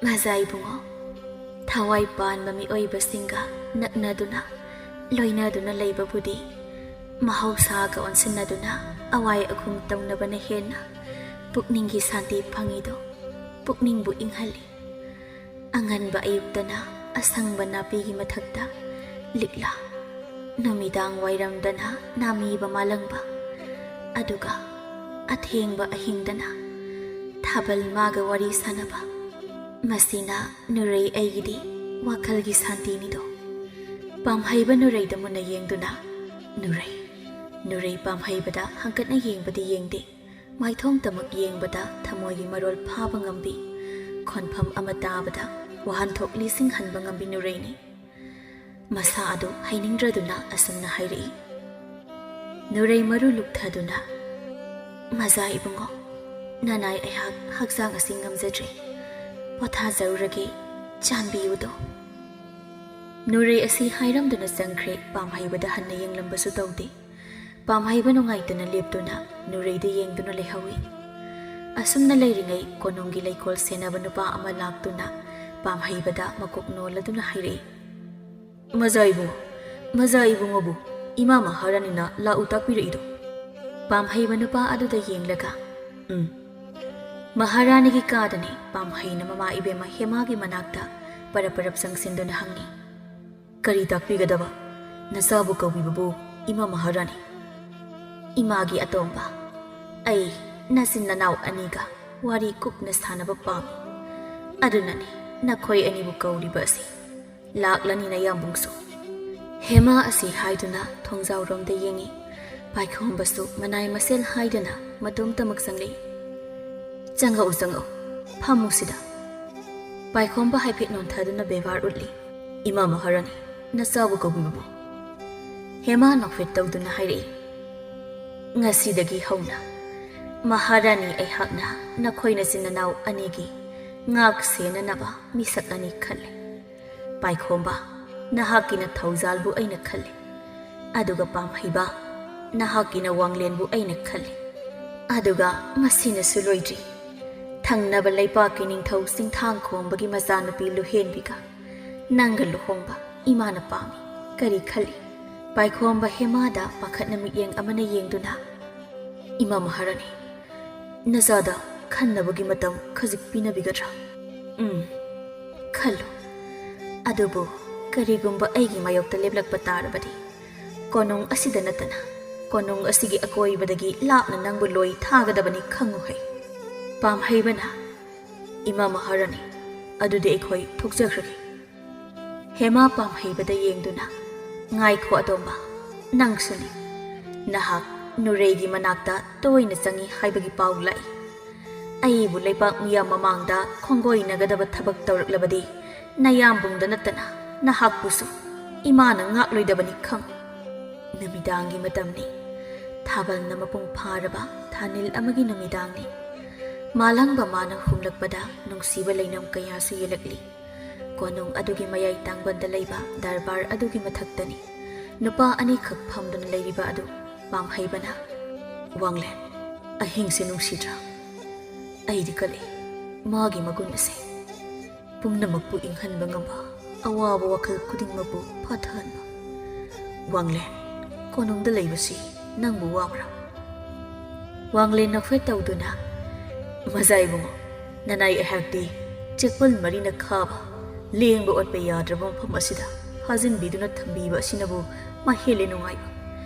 "ꯃꯖꯥ ꯏꯕꯨꯡꯉꯣ, ꯊꯋꯥꯏ ꯄꯥꯟꯕ ꯃꯤꯑꯣꯏꯕꯁꯤꯡꯒ ꯅꯛꯅꯗꯨꯅ, ꯂꯣꯏꯅꯗꯨꯅ ꯂꯩꯕꯕꯨꯗꯤ ꯃꯍꯧꯁꯥꯒ ꯑꯣꯟꯁꯤꯟꯅꯗꯨꯅ ꯑꯋꯥꯏ ꯑꯈꯨꯝ ꯇꯧꯅꯕꯅ ꯍꯦꯟꯅ ꯄꯨꯛꯅꯤꯡꯒꯤ ꯁꯥꯟꯇꯤ ꯐꯪꯉꯤꯗꯣ, ꯄꯨꯛꯅꯤꯡꯕꯨ ꯏꯪꯍꯜꯂꯤ꯫ ꯑꯉꯟꯕ ꯑꯌꯨꯛꯇꯅ ꯑꯁꯪꯕ ꯅꯥꯄꯤꯒꯤ ꯃꯊꯛꯇ ꯂꯤꯛꯂꯥ, ꯅꯨꯃꯤꯗꯥꯡ ꯋꯥꯏꯔꯝꯗꯅ ꯅꯥꯃꯤꯕ ꯃꯥꯂꯪꯕ, ꯑꯗꯨꯒ ꯑꯊꯦꯡꯕ ꯑꯍꯤꯡꯗꯅ ꯊꯥꯕꯜ ꯃꯥꯒ ꯋꯥꯔꯤ ꯁꯥꯟꯅꯕ, ꯃꯁꯤꯅ ꯅꯨꯔꯩ ꯑꯩꯒꯤꯗꯤ ꯋꯥꯈꯜꯒꯤ ꯁꯥꯟꯇꯤꯅꯤꯗꯣ꯫" ꯄꯥꯝꯍꯩꯕ ꯅꯨꯔꯩꯗ ꯃꯨꯟꯅ ꯌꯦꯡꯗꯨꯅ, ꯅꯨꯔꯩ, ꯅꯨꯔꯩ ꯄꯥꯝꯍꯩꯕꯗ ꯍꯪꯀꯠꯅ ꯌꯦꯡꯕꯗꯤ ꯌꯦꯡꯗꯦ, ꯃꯥꯏꯊꯣꯡꯇꯃꯛ ꯌꯦꯡꯕꯗ ꯊꯃꯣꯏꯒꯤ ꯃꯔꯣꯜ ꯐꯥꯕ ꯉꯝꯕꯤ, ꯈꯣꯟꯐꯝ ꯑꯃ ꯇꯥꯕꯗ ꯋꯥꯍꯟꯊꯣꯛ ꯂꯤꯁꯤꯡ ꯍꯟꯕ ꯉꯝꯕꯤ ꯅꯨꯔꯩꯅꯤ꯫ ꯃꯁꯥ ꯑꯗꯨ ꯍꯩꯅꯤꯡꯗ꯭ꯔꯗꯨꯅ ꯑꯁꯨꯝꯅ ꯍꯥꯏꯔꯛꯏ꯫ ꯅꯨꯔꯩ ꯃꯔꯨ ꯂꯨꯞꯊꯗꯨꯅ, "ꯃꯖꯥ ꯏꯕꯨꯡꯉꯣ, ꯅꯅꯥꯏ ꯑꯩꯍꯥꯛ ꯍꯛꯆꯥꯡ ꯑꯁꯤ ꯉꯝꯖꯗ꯭ꯔꯦ꯫ ꯄꯣꯊꯥꯖꯔꯨꯔꯒꯦ, ꯆꯥꯟꯕꯤꯌꯨꯗꯣ꯫" ꯅꯨꯔꯩ ꯑꯁꯤ ꯍꯥꯏꯔꯝꯗꯨꯅ ꯆꯪꯈ꯭ꯔꯦ ꯄꯥꯝꯍꯩꯕꯗ ꯍꯟꯅ ꯌꯦꯡꯂꯝꯕꯁꯨ ꯇꯧꯗꯦ꯫ ꯄꯥꯝꯍꯩꯕ ꯅꯨꯡꯉꯥꯏꯇꯅ ꯂꯦꯞꯇꯨꯅ ꯅꯨꯔꯩꯗ ꯌꯦꯡꯗꯨꯅ ꯂꯩꯍꯧꯏ꯫ ꯑꯁꯨꯝꯅ ꯂꯩꯔꯤꯉꯩ ꯀꯣꯅꯨꯡꯒꯤ ꯂꯩꯀꯣꯜ ꯁꯦꯟꯅꯕ ꯅꯨꯄꯥ ꯑꯃ ꯂꯥꯛꯇꯨꯅ ꯄꯥꯝꯍꯩꯕꯗ ꯃꯀꯣꯛ ꯅꯣꯜꯂꯗꯨꯅ ꯍꯥꯏꯔꯛꯏ, "ꯃꯖꯥ ꯏꯕꯨꯡꯉꯣ, ꯃꯖꯥ ꯏꯕꯨꯡꯉꯣꯕꯨ ꯏꯃꯥ ꯃꯍꯥꯔꯥꯅꯤꯅ ꯂꯥꯛꯎ ꯇꯥꯛꯄꯤꯔꯛꯏꯗꯣ?" ꯄꯥꯝꯍꯩꯕ ꯅꯨꯄꯥ ꯑꯗꯨꯗ ꯌꯦꯡꯂꯒ, "ꯎꯝ꯫" ꯃꯍꯥꯔꯥꯅꯤꯒꯤ ꯀꯥꯗꯅꯤ ꯄꯥꯝꯍꯩꯅ ꯃꯃꯥ ꯏꯕꯦꯝꯃ ꯍꯦꯃꯥꯒꯤ ꯃꯅꯥꯛꯇ ꯄꯔꯞ ꯄꯔꯞ ꯆꯪꯁꯤꯟꯗꯨꯅ ꯍꯪꯉꯤ, "ꯀꯔꯤ ꯇꯥꯛꯄꯤꯒꯗꯕ? ꯅꯆꯥꯕꯨ ꯀꯧꯕꯤꯕꯕꯨ ꯏꯃꯥ ꯃꯍꯥꯔꯥꯅꯤ꯫" "ꯏꯃꯥꯒꯤ ꯑꯇꯣꯝꯕ, ꯑꯩ ꯅꯆꯤꯟ ꯅꯅꯥꯎ ꯑꯅꯤꯒ ꯋꯥꯔꯤ ꯀꯨꯞꯅ ꯁꯥꯟꯅꯕ ꯄꯥꯝꯃꯤ꯫ ꯑꯗꯨꯅꯅꯤ ꯅꯈꯣꯏ ꯑꯅꯤꯕꯨ ꯀꯧꯔꯤꯕ ꯑꯁꯤ꯫ ꯂꯥꯛꯂꯅꯤ ꯅꯌꯥꯝꯕꯨꯡꯁꯨ꯫" ꯍꯦꯃꯥ ꯑꯁꯤ ꯍꯥꯏꯗꯨꯅ ꯊꯣꯡꯖꯥꯎꯔꯣꯝꯗ ꯌꯦꯡꯉꯤ꯫ ꯄꯥꯏꯈꯣꯝꯕꯁꯨ ꯃꯅꯥꯏ ꯃꯁꯦꯜ ꯍꯥꯏꯗꯅ ꯃꯇꯣꯝꯇꯃꯛ ꯆꯪꯂꯛꯏ꯫ "ꯆꯪꯉꯛꯎ, ꯆꯪꯉꯛꯎ꯫ ꯐꯝꯃꯨ ꯁꯤꯗ꯫" ꯄꯥꯏꯈꯣꯝꯕ ꯍꯥꯏꯐꯦꯠ ꯅꯣꯟꯊꯗꯨꯅ ꯕꯦꯕꯥꯔ ꯎꯠꯂꯤ꯫ "ꯏꯃꯥ ꯃꯍꯥꯔꯥꯅꯤ, ꯅꯆꯥꯕꯨ ꯀꯧꯕꯤꯕꯕꯨ꯫" ꯍꯦꯃꯥ ꯅꯣꯛꯐꯦꯠ ꯇꯧꯗꯨꯅ ꯍꯥꯏꯔꯛꯏ, "ꯉꯁꯤꯗꯒꯤ ꯍꯧꯅ ꯃꯍꯥꯔꯥꯅꯤ ꯑꯩꯍꯥꯛꯅ ꯅꯈꯣꯏ ꯅꯆꯤꯟ ꯅꯅꯥꯎ ꯑꯅꯤꯒꯤ ꯉꯥꯛ ꯁꯦꯟꯅꯅꯕ ꯃꯤꯁꯛ ꯑꯅꯤ ꯈꯜꯂꯦ꯫ ꯄꯥꯏꯈꯣꯝꯕ, ꯅꯍꯥꯛꯀꯤꯅ ꯊꯧꯖꯥꯜꯕꯨ ꯑꯩꯅ ꯈꯜꯂꯤ꯫ ꯑꯗꯨꯒ ꯄꯥꯝꯍꯩꯕ, ꯅꯍꯥꯛꯀꯤꯅ ꯋꯥꯡꯂꯦꯟꯕꯨ ꯑꯩꯅ ꯈꯜꯂꯤ꯫ ꯑꯗꯨꯒ ꯃꯁꯤꯅꯁꯨ ꯂꯣꯏꯗ꯭ꯔꯤ꯫ ꯊꯪꯅꯕ ꯂꯩꯄꯥꯛꯀꯤ ꯅꯤꯡꯊꯧ ꯆꯤꯡꯊꯥꯡꯈꯣꯝꯕꯒꯤ ꯃꯆꯥꯅꯨꯄꯤ ꯂꯨꯍꯦꯟꯕꯤꯒ ꯅꯪꯒ ꯂꯨꯍꯣꯡꯕ ꯏꯃꯥꯅ ꯄꯥꯝꯃꯤ꯫ ꯀꯔꯤ ꯈꯜꯂꯤ?" ꯄꯥꯏꯈꯣꯝꯕ ꯍꯦꯃꯥꯗ ꯄꯥꯈꯠꯅ ꯃꯤꯠꯌꯦꯡ ꯑꯃꯅ ꯌꯦꯡꯗꯨꯅ, "ꯏꯃꯥ ꯃꯍꯥꯔꯥꯅꯤ, ꯅꯆꯥꯗ ꯈꯟꯅꯕꯒꯤ ꯃꯇꯝ ꯈꯖꯤꯛ ꯄꯤꯅꯕꯤꯒꯗ꯭ꯔꯥ?" "ꯎꯝ, ꯈꯜꯂꯨ꯫ ꯑꯗꯨꯕꯨ ꯀꯔꯤꯒꯨꯝꯕ ꯑꯩꯒꯤ ꯃꯥꯌꯣꯛꯇ ꯂꯦꯞꯂꯛꯄ ꯇꯥꯔꯕꯗꯤ, ꯀꯣꯅꯨꯡ ꯑꯁꯤꯗ ꯅꯠꯇꯅ ꯀꯣꯅꯨꯡ ꯑꯁꯤꯒꯤ ꯑꯀꯣꯏꯕꯗꯒꯤ ꯂꯥꯞꯅ ꯅꯪꯕꯨ ꯂꯣꯏ ꯊꯥꯒꯗꯕꯅꯤ ꯈꯪꯉꯨ ꯍꯩ꯫" ꯄꯥꯝꯍꯩꯕꯅ, "ꯏꯃꯥ ꯃꯍꯥꯔꯥꯅꯤ, ꯑꯗꯨꯗꯤ ꯑꯩꯈꯣꯏ ꯊꯣꯛꯆꯈ꯭ꯔꯒꯦ꯫" ꯍꯦꯃꯥ ꯄꯥꯝꯍꯩꯕꯗ ꯌꯦꯡꯗꯨꯅ, "ꯉꯥꯏꯈꯣ ꯑꯇꯣꯝꯕ, ꯅꯪꯁꯨꯅꯤ꯫ ꯅꯍꯥꯛ ꯅꯨꯔꯩꯒꯤ ꯃꯅꯥꯛꯇ ꯇꯣꯏꯅ ꯆꯪꯏ ꯍꯥꯏꯕꯒꯤ ꯄꯥꯎ ꯂꯥꯛꯏ꯫ ꯑꯩꯕꯨ ꯂꯩꯕꯥꯛ ꯃꯤꯌꯥꯝ ꯃꯃꯥꯡꯗ ꯈꯣꯡꯒꯣꯏꯅꯒꯗꯕ ꯊꯕꯛ ꯇꯧꯔꯛꯂꯕꯗꯤ, ꯅꯌꯥꯝꯕꯨꯡꯗ ꯅꯠꯇꯅ ꯅꯍꯥꯛꯄꯨꯁꯨ ꯏꯃꯥꯅ ꯉꯥꯛꯂꯣꯏꯗꯕꯅꯤ ꯈꯪ꯫ ꯅꯨꯃꯤꯗꯥꯡꯒꯤ ꯃꯇꯝꯅꯤ꯫ ꯊꯥꯕꯜꯅ ꯃꯄꯨꯡ ꯐꯥꯔꯕ ꯊꯥꯅꯤꯜ ꯑꯃꯒꯤ ꯅꯨꯃꯤꯗꯥꯡꯅꯤ꯫ ꯃꯥꯂꯪꯕ ꯃꯥꯅ ꯍꯨꯝꯂꯛꯄꯗ ꯅꯨꯡꯁꯤꯕ ꯂꯩꯅꯝ ꯀꯌꯥꯁꯨ ꯌꯦꯜꯂꯛꯂꯤ꯫ ꯀꯣꯅꯨꯡ ꯑꯗꯨꯒꯤ ꯃꯌꯥꯏ ꯇꯥꯡꯕꯟꯗ ꯂꯩꯕ ꯗꯔꯕꯥꯔ ꯑꯗꯨꯒꯤ ꯃꯊꯛꯇꯅꯤ꯫ ꯅꯨꯄꯥ ꯑꯅꯤꯈꯛ ꯐꯝꯗꯨꯅ ꯂꯩꯔꯤꯕ ꯑꯗꯨ ꯄꯥꯝꯍꯩꯕꯅ, "ꯋꯥꯡꯂꯦꯟ, ꯑꯍꯤꯡꯁꯦ ꯅꯨꯡꯁꯤꯗ꯭ꯔꯥ? ꯑꯩꯗꯤ ꯀꯜꯂꯤ ꯃꯥꯒꯤ ꯃꯒꯨꯟ ꯑꯁꯦ꯫ ꯄꯨꯝꯅꯃꯛꯄꯨ ꯏꯪꯍꯟꯕ ꯉꯝꯕ, ꯑꯋꯥꯕ ꯋꯥꯈꯜ ꯈꯨꯗꯤꯡꯃꯛꯄꯨ ꯐꯥꯊꯍꯟꯕ꯫ ꯋꯥꯡꯂꯦꯟ, ꯀꯣꯅꯨꯡꯗ ꯂꯩꯕꯁꯤ ꯅꯪꯕꯨ ꯋꯥꯕ꯭ꯔꯥ?" ꯋꯥꯡꯂꯦꯟ ꯅꯣꯛꯐꯦꯠ ꯇꯧꯗꯨꯅ, "ꯃꯖꯥ ꯏꯕꯨꯡꯉꯣ, ꯅꯅꯥꯏ ꯑꯩꯍꯥꯛꯇꯤ ꯆꯦꯛꯄꯜ ꯃꯔꯤꯅ ꯈꯥꯕ, ꯂꯦꯡꯕ ꯑꯣꯠꯄ ꯌꯥꯗ꯭ꯔꯕ ꯃꯐꯝ ꯑꯁꯤꯗ ꯐꯥꯖꯤꯟꯕꯤꯗꯨꯅ ꯊꯝꯕꯤꯕ ꯑꯁꯤꯅꯕꯨ ꯃꯍꯦꯜꯂꯦ ꯅꯨꯡꯉꯥꯏꯕ꯫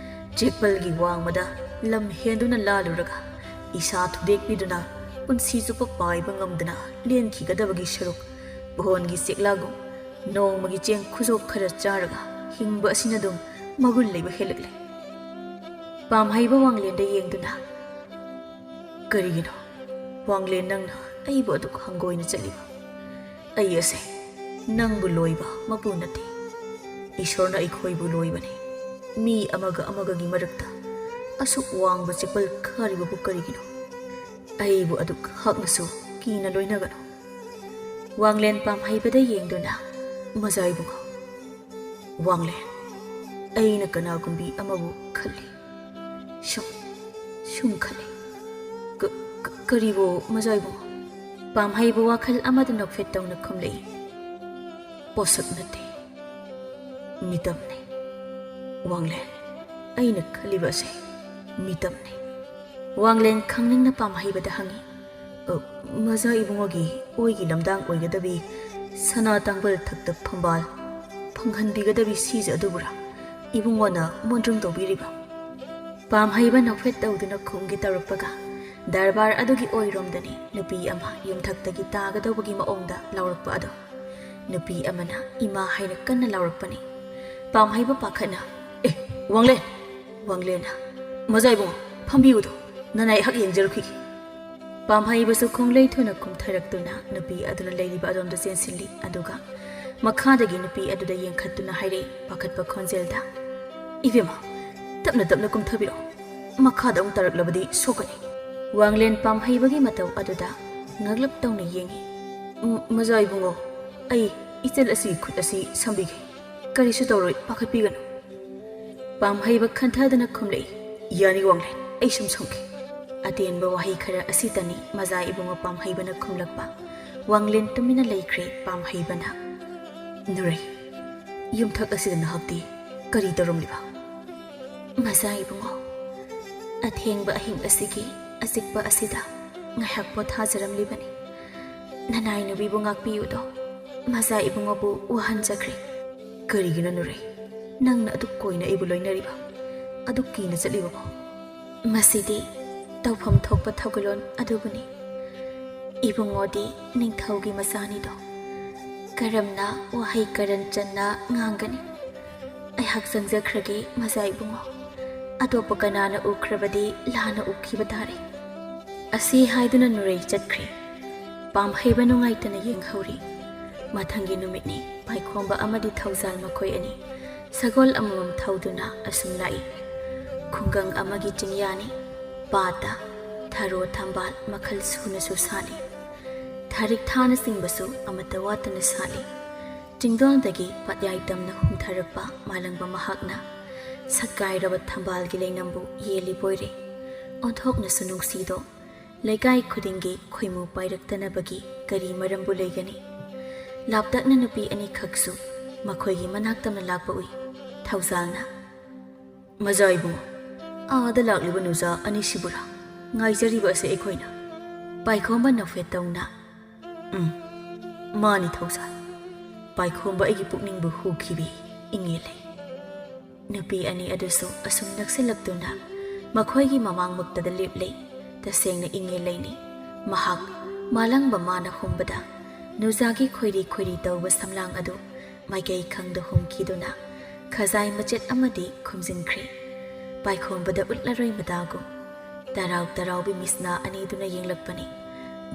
ꯆꯦꯛꯄꯜꯒꯤ ꯋꯥꯡꯃꯗ ꯂꯝ ꯍꯦꯟꯗꯨꯅ ꯂꯥꯜꯂꯨꯔꯒ ꯏꯁꯥ ꯊꯨꯗꯦꯛꯄꯤꯗꯨꯅ ꯄꯨꯟꯁꯤ ꯆꯨꯞꯄ ꯄꯥꯏꯕ ꯉꯝꯗꯅ ꯂꯦꯟꯈꯤꯒꯗꯕꯒꯤ ꯁꯔꯨꯛ, ꯚꯣꯟꯒꯤ ꯆꯦꯛꯂꯥꯒꯨꯝ ꯅꯣꯡꯃꯒꯤ ꯆꯦꯡ ꯈꯨꯖꯣꯛ ꯈꯔ ꯆꯥꯔꯒ ꯍꯤꯡꯕ ꯑꯁꯤꯅ ꯑꯗꯨꯝ ꯃꯒꯨꯟ ꯂꯩꯕ ꯍꯦꯜꯂꯛꯂꯦ꯫ ꯄꯥꯝꯍꯩꯕ ꯋꯥꯡꯂꯦꯟꯗ ꯌꯦꯡꯗꯨꯅ, "ꯀꯔꯤꯒꯤꯅꯣ ꯋꯥꯡꯂꯦꯟ ꯅꯪꯅ ꯑꯩꯕꯨ ꯑꯗꯨꯛ ꯍꯪꯒꯣꯏꯅ ꯆꯠꯂꯤꯕ? ꯑꯩ ꯑꯁꯦ ꯅꯪꯕꯨ ꯂꯣꯏꯕ ꯃꯄꯨ ꯅꯠꯇꯦ꯫ ꯏꯁꯣꯔꯅ ꯑꯩꯈꯣꯏꯕꯨ ꯂꯣꯏꯕꯅꯤ꯫ ꯃꯤ ꯑꯃꯒ ꯑꯃꯒꯒꯤ ꯃꯔꯛꯇ ꯑꯁꯨꯛ ꯋꯥꯡꯕ ꯆꯦꯛꯄꯜ ꯈꯥꯔꯤꯕꯕꯨ ꯀꯔꯤꯒꯤꯅꯣ? ꯑꯩꯕꯨ ꯑꯗꯨꯛ ꯍꯛꯅꯁꯨ ꯀꯤꯅ ꯂꯣꯏꯅꯒꯅꯨ꯫" ꯋꯥꯡꯂꯦꯟ ꯄꯥꯝꯍꯩꯕꯗ ꯌꯦꯡꯗꯨꯅ, "ꯃꯖꯥ ꯏꯕꯨꯡꯉꯣ, ꯋꯥꯡꯂꯦꯟ, ꯑꯩꯅ ꯀꯅꯥꯒꯨꯝꯕꯤ ꯑꯃꯕꯨ ꯈꯜꯂꯤ꯫ ꯁꯨꯝ, ꯁꯨꯝ ꯈꯜꯂꯤ꯫" "ꯀ-, ꯀ-, ꯀꯔꯤꯕꯨ, ꯃꯖꯥ ꯏꯕꯨꯡꯉꯣ?" ꯄꯥꯝꯍꯩꯕ ꯋꯥꯈꯜ ꯑꯃꯗ ꯅꯣꯛꯐꯦꯠ ꯇꯧꯅ ꯈꯨꯝꯂꯛꯏ꯫ "ꯄꯣꯠꯁꯛ ꯅꯠꯇꯦ, ꯃꯤꯇꯝꯅꯤ꯫ ꯋꯥꯡꯂꯦꯟ, ꯑꯩꯅ ꯈꯜꯂꯤꯕ ꯑꯁꯦ ꯃꯤꯇꯝꯅꯤ꯫" ꯋꯥꯡꯂꯦꯟ ꯈꯪꯅꯤꯡꯅ ꯄꯥꯝꯍꯩꯕꯗ ꯍꯪꯉꯤ, "ꯑ, ꯃꯖꯥ ꯏꯕꯨꯡꯉꯣꯒꯤ ꯑꯣꯏꯒꯤ ꯂꯝꯗꯥꯡ ꯑꯣꯏꯒꯗꯕꯤ ꯁꯅꯥ ꯇꯥꯡꯕꯜ ꯊꯛꯇ ꯐꯝꯕꯥꯜ ꯐꯪꯍꯟꯕꯤꯒꯗꯕꯤ ꯁꯤꯁꯦ ꯑꯗꯨꯕꯨꯔꯥ ꯏꯕꯨꯡꯉꯣꯅ ꯃꯣꯟꯗ꯭ꯔꯪ ꯇꯧꯕꯤꯔꯤꯕ?" ꯄꯥꯝꯍꯩꯕ ꯅꯣꯛꯐꯦꯠ ꯇꯧꯗꯨꯅ ꯈꯨꯝꯒꯦ ꯇꯧꯔꯛꯄꯒ, ꯗꯔꯕꯥꯔ ꯑꯗꯨꯒꯤ ꯑꯣꯏꯔꯣꯝꯗꯅꯤ ꯅꯨꯄꯤ ꯑꯃ ꯌꯨꯝꯊꯛꯇꯒꯤ ꯇꯥꯒꯗꯧꯕꯒꯤ ꯃꯑꯣꯡꯗ ꯂꯥꯎꯔꯛꯄ ꯑꯗꯣ꯫ ꯅꯨꯄꯤ ꯑꯃꯅ "ꯏꯃꯥ" ꯍꯥꯏꯅ ꯀꯟꯅ ꯂꯥꯎꯔꯛꯄꯅꯤ꯫ ꯄꯥꯝꯍꯩꯕ ꯄꯥꯈꯠꯅ, "ꯑꯦ, ꯋꯥꯡꯂꯦꯟ!" ꯋꯥꯡꯂꯦꯟꯅ, "ꯃꯖꯥ ꯏꯕꯨꯡꯉꯣ, ꯐꯝꯕꯤꯌꯨꯗꯣ, ꯅꯅꯥꯏ ꯑꯩꯍꯥꯛ ꯌꯦꯡꯖꯔꯨꯈꯤꯒꯦ꯫" ꯄꯥꯝꯍꯩꯕꯁꯨ ꯈꯣꯡꯂꯩ ꯊꯨꯅ ꯀꯨꯝꯊꯔꯛꯇꯨꯅ ꯅꯨꯄꯤ ꯑꯗꯨꯅ ꯂꯩꯔꯤꯕ ꯑꯗꯣꯝꯗ ꯆꯦꯟꯁꯤꯜꯂꯤ, ꯑꯗꯨꯒ ꯃꯈꯥꯗꯒꯤ ꯅꯨꯄꯤ ꯑꯗꯨꯗ ꯌꯦꯡꯈꯠꯇꯨꯅ ꯍꯥꯏꯔꯛꯏ ꯄꯥꯈꯠꯄ ꯈꯣꯟꯖꯦꯜꯗ, "ꯏꯕꯦꯝꯃ, ꯇꯞꯅ ꯇꯞꯅ ꯀꯨꯝꯊꯕꯤꯔꯛꯑꯣ, ꯃꯈꯥꯗ ꯑꯃꯨꯛ ꯇꯥꯔꯛꯂꯕꯗꯤ ꯁꯣꯛꯀꯅꯤ꯫" ꯋꯥꯡꯂꯦꯟ ꯄꯥꯝꯍꯩꯕꯒꯤ ꯃꯇꯧ ꯑꯗꯨꯗ ꯉꯛꯂꯞ ꯇꯧꯅ ꯌꯦꯡꯏ꯫ "ꯎꯝ, ꯃꯖꯥ ꯏꯕꯨꯡꯉꯣ, ꯑꯩ ꯏꯆꯜ ꯑꯁꯤꯒꯤ ꯈꯨꯠ ꯑꯁꯤ ꯁꯝꯕꯤꯒꯦ꯫ ꯀꯔꯤꯁꯨ ꯇꯧꯔꯣꯏ, ꯄꯥꯈꯠꯄꯤꯒꯅꯨ꯫" ꯄꯥꯝꯍꯩꯕ ꯈꯟꯊꯗꯅ ꯈꯨꯝꯂꯛꯏ, "ꯌꯥꯅꯤ ꯋꯥꯡꯂꯦꯟ, ꯑꯩ ꯁꯨꯝ ꯁꯣꯝꯈꯤ꯫" ꯑꯇꯦꯟꯕ ꯋꯥꯍꯩ ꯈꯔ ꯑꯁꯤꯇꯅꯤ ꯃꯖꯥ ꯏꯕꯨꯡꯉꯣ ꯄꯥꯝꯍꯩꯕꯅ ꯈꯨꯝꯂꯛꯄ꯫ ꯋꯥꯡꯂꯦꯟ ꯇꯨꯃꯤꯟꯅ ꯂꯩꯈ꯭ꯔꯦ ꯄꯥꯝꯍꯩꯕꯅ꯫ "ꯅꯨꯔꯩ, ꯌꯨꯝꯊꯛ ꯑꯁꯤꯗ ꯅꯍꯥꯛꯇꯤ ꯀꯔꯤ ꯇꯧꯔꯝꯂꯤꯕ?" "ꯃꯖꯥ ꯏꯕꯨꯡꯉꯣ, ꯑꯊꯦꯡꯕ ꯑꯍꯤꯡ ꯑꯁꯤꯒꯤ ꯑꯆꯤꯛꯄ ꯑꯁꯤꯗ ꯉꯥꯏꯍꯥꯛ ꯄꯣꯊꯥꯖꯔꯝꯂꯤꯕꯅꯤ꯫ ꯅꯅꯥꯏ ꯅꯨꯄꯤꯕꯨ ꯉꯥꯛꯄꯤꯌꯨꯗꯣ, ꯃꯖꯥ ꯏꯕꯨꯡꯉꯣꯕꯨ ꯋꯥꯍꯟꯖꯈ꯭ꯔꯦ꯫" "ꯀꯔꯤꯒꯤꯅꯣ ꯅꯨꯔꯩ, ꯅꯪꯅ ꯑꯗꯨꯛ ꯀꯣꯏꯅ ꯑꯩꯕꯨ ꯂꯣꯏꯅꯔꯤꯕ, ꯑꯗꯨꯛ ꯀꯤꯅ ꯆꯠꯂꯤꯕꯕꯣ?" "ꯃꯁꯤꯗꯤ ꯇꯧꯐꯝ ꯊꯣꯛꯄ ꯊꯧꯒꯜꯂꯣꯟ ꯑꯗꯨꯕꯨꯅꯤ꯫ ꯏꯕꯨꯡꯉꯣꯗꯤ ꯅꯤꯡꯊꯧꯒꯤ ꯃꯆꯥꯅꯤꯗꯣ, ꯀꯔꯝꯅ ꯋꯥꯍꯩ ꯀꯔꯟ ꯆꯟꯅ ꯉꯥꯡꯒꯅꯤ? ꯑꯩꯍꯥꯛ ꯆꯪꯖꯈ꯭ꯔꯒꯦ, ꯃꯖꯥ ꯏꯕꯨꯡꯉꯣ꯫ ꯑꯇꯣꯞꯄ ꯀꯅꯥꯅ ꯎꯈ꯭ꯔꯕꯗꯤ ꯂꯥꯟꯅ ꯎꯈꯤꯕ ꯇꯥꯔꯦ꯫" ꯑꯁꯤ ꯍꯥꯏꯗꯨꯅ ꯅꯨꯔꯩ ꯆꯠꯈ꯭ꯔꯦ꯫ ꯄꯥꯝꯍꯩꯕ ꯅꯨꯡꯉꯥꯏꯇꯅ ꯌꯦꯡꯍꯧꯔꯤ꯫ ꯃꯊꯪꯒꯤ ꯅꯨꯃꯤꯠꯅꯤ꯫ ꯄꯥꯏꯈꯣꯝꯕ ꯑꯃꯗꯤ ꯊꯧꯖꯥꯜ ꯃꯈꯣꯏ ꯑꯅꯤ ꯁꯒꯣꯜ ꯑꯃꯃꯝ ꯊꯧꯗꯨꯅ ꯑꯁꯨꯝ ꯂꯥꯛꯏ꯫ ꯈꯨꯡꯒꯪ ꯑꯃꯒꯤ ꯆꯤꯡꯌꯥꯅꯤ꯫ ꯄꯥꯠꯇ ꯊꯔꯣ ꯊꯝꯕꯥꯜ ꯃꯈꯜ ꯁꯨꯅꯁꯨ ꯁꯥꯠꯂꯤ꯫ ꯊꯔꯤꯛ ꯊꯥꯅꯆꯤꯡꯕꯁꯨ ꯑꯃꯠꯇ ꯋꯥꯠꯇꯅ ꯁꯥꯠꯂꯤ꯫ ꯆꯤꯡꯗꯣꯜꯗꯒꯤ ꯄꯥꯠꯌꯥꯏ ꯇꯝꯅ ꯍꯨꯝꯊꯔꯛꯄ ꯃꯥꯂꯪꯕ ꯃꯍꯥꯛꯅ ꯁꯛꯀꯥꯏꯔꯕ ꯊꯝꯕꯥꯜꯒꯤ ꯂꯩꯅꯝꯕꯨ ꯌꯦꯜꯂꯤꯕꯣꯏꯔꯦ꯫ ꯑꯣꯟꯊꯣꯛꯅꯁꯨ ꯅꯨꯡꯁꯤꯗꯣ꯫ ꯂꯩꯀꯥꯏ ꯈꯨꯗꯤꯡꯒꯤ ꯈꯣꯏꯃꯨ ꯄꯥꯏꯔꯛꯇꯅꯕꯒꯤ ꯀꯔꯤ ꯃꯔꯝꯕꯨ ꯂꯩꯒꯅꯤ? ꯂꯥꯞꯇꯛꯅ ꯅꯨꯄꯤ ꯑꯅꯤꯈꯛꯁꯨ ꯃꯈꯣꯏꯒꯤ ꯃꯅꯥꯛ ꯇꯝꯅ ꯂꯥꯛꯄ ꯎꯏ꯫ ꯊꯧꯖꯥꯜꯅ, "ꯃꯖꯥ ꯏꯕꯨꯡꯉꯣ, ꯑꯥꯗ ꯂꯥꯛꯂꯤꯕ ꯅꯨꯖꯥ ꯑꯅꯤꯁꯤꯕꯨꯔꯥ ꯉꯥꯏꯖꯔꯤꯕ ꯑꯁꯦ ꯑꯩꯈꯣꯏꯅ?" ꯄꯥꯏꯈꯣꯝꯕ ꯅꯣꯛꯐꯦꯠ ꯇꯧꯅ, "ꯎꯝ, ꯃꯥꯅꯤ ꯊꯧꯖꯥꯜ꯫ ꯄꯥꯏꯈꯣꯝꯕ ꯑꯩꯒꯤ ꯄꯨꯛꯅꯤꯡꯕꯨ ꯍꯨꯈꯤꯕꯤ ꯏꯉꯦꯜ ꯂꯩ꯫" ꯅꯨꯄꯤ ꯑꯅꯤ ꯑꯗꯨꯁꯨ ꯑꯁꯨꯝ ꯅꯛꯁꯤꯜꯂꯛꯇꯨꯅ ꯃꯈꯣꯏꯒꯤ ꯃꯃꯥꯡꯃꯛꯇꯗ ꯂꯦꯞꯂꯦ꯫ ꯇꯁꯦꯡꯅ ꯏꯉꯦꯜ ꯂꯩꯅꯤ꯫ ꯃꯍꯥꯛ ꯃꯥꯂꯪꯕ ꯃꯥꯅ ꯍꯨꯝꯕꯗ ꯅꯨꯖꯥꯒꯤ ꯈꯣꯏꯔꯤ ꯈꯣꯏꯔꯤ ꯇꯧꯕ ꯁꯝꯂꯥꯡ ꯑꯗꯨ ꯃꯥꯏꯀꯩ ꯈꯪꯗ ꯍꯨꯝꯈꯤꯗꯨꯅ ꯈꯖꯥꯏ ꯃꯆꯦꯠ ꯑꯃꯗꯤ ꯈꯨꯝꯖꯤꯟꯈ꯭ꯔꯦ꯫ ꯄꯥꯏꯈꯣꯝꯕꯗ ꯎꯠꯂꯔꯣꯏ ꯃꯇꯥꯒꯨꯝ꯫ ꯇꯔꯥꯎ ꯇꯔꯥꯎꯕꯤ ꯃꯤꯁꯅꯥ ꯑꯅꯤꯗꯨꯅ ꯌꯦꯡꯂꯛꯄꯅꯤ꯫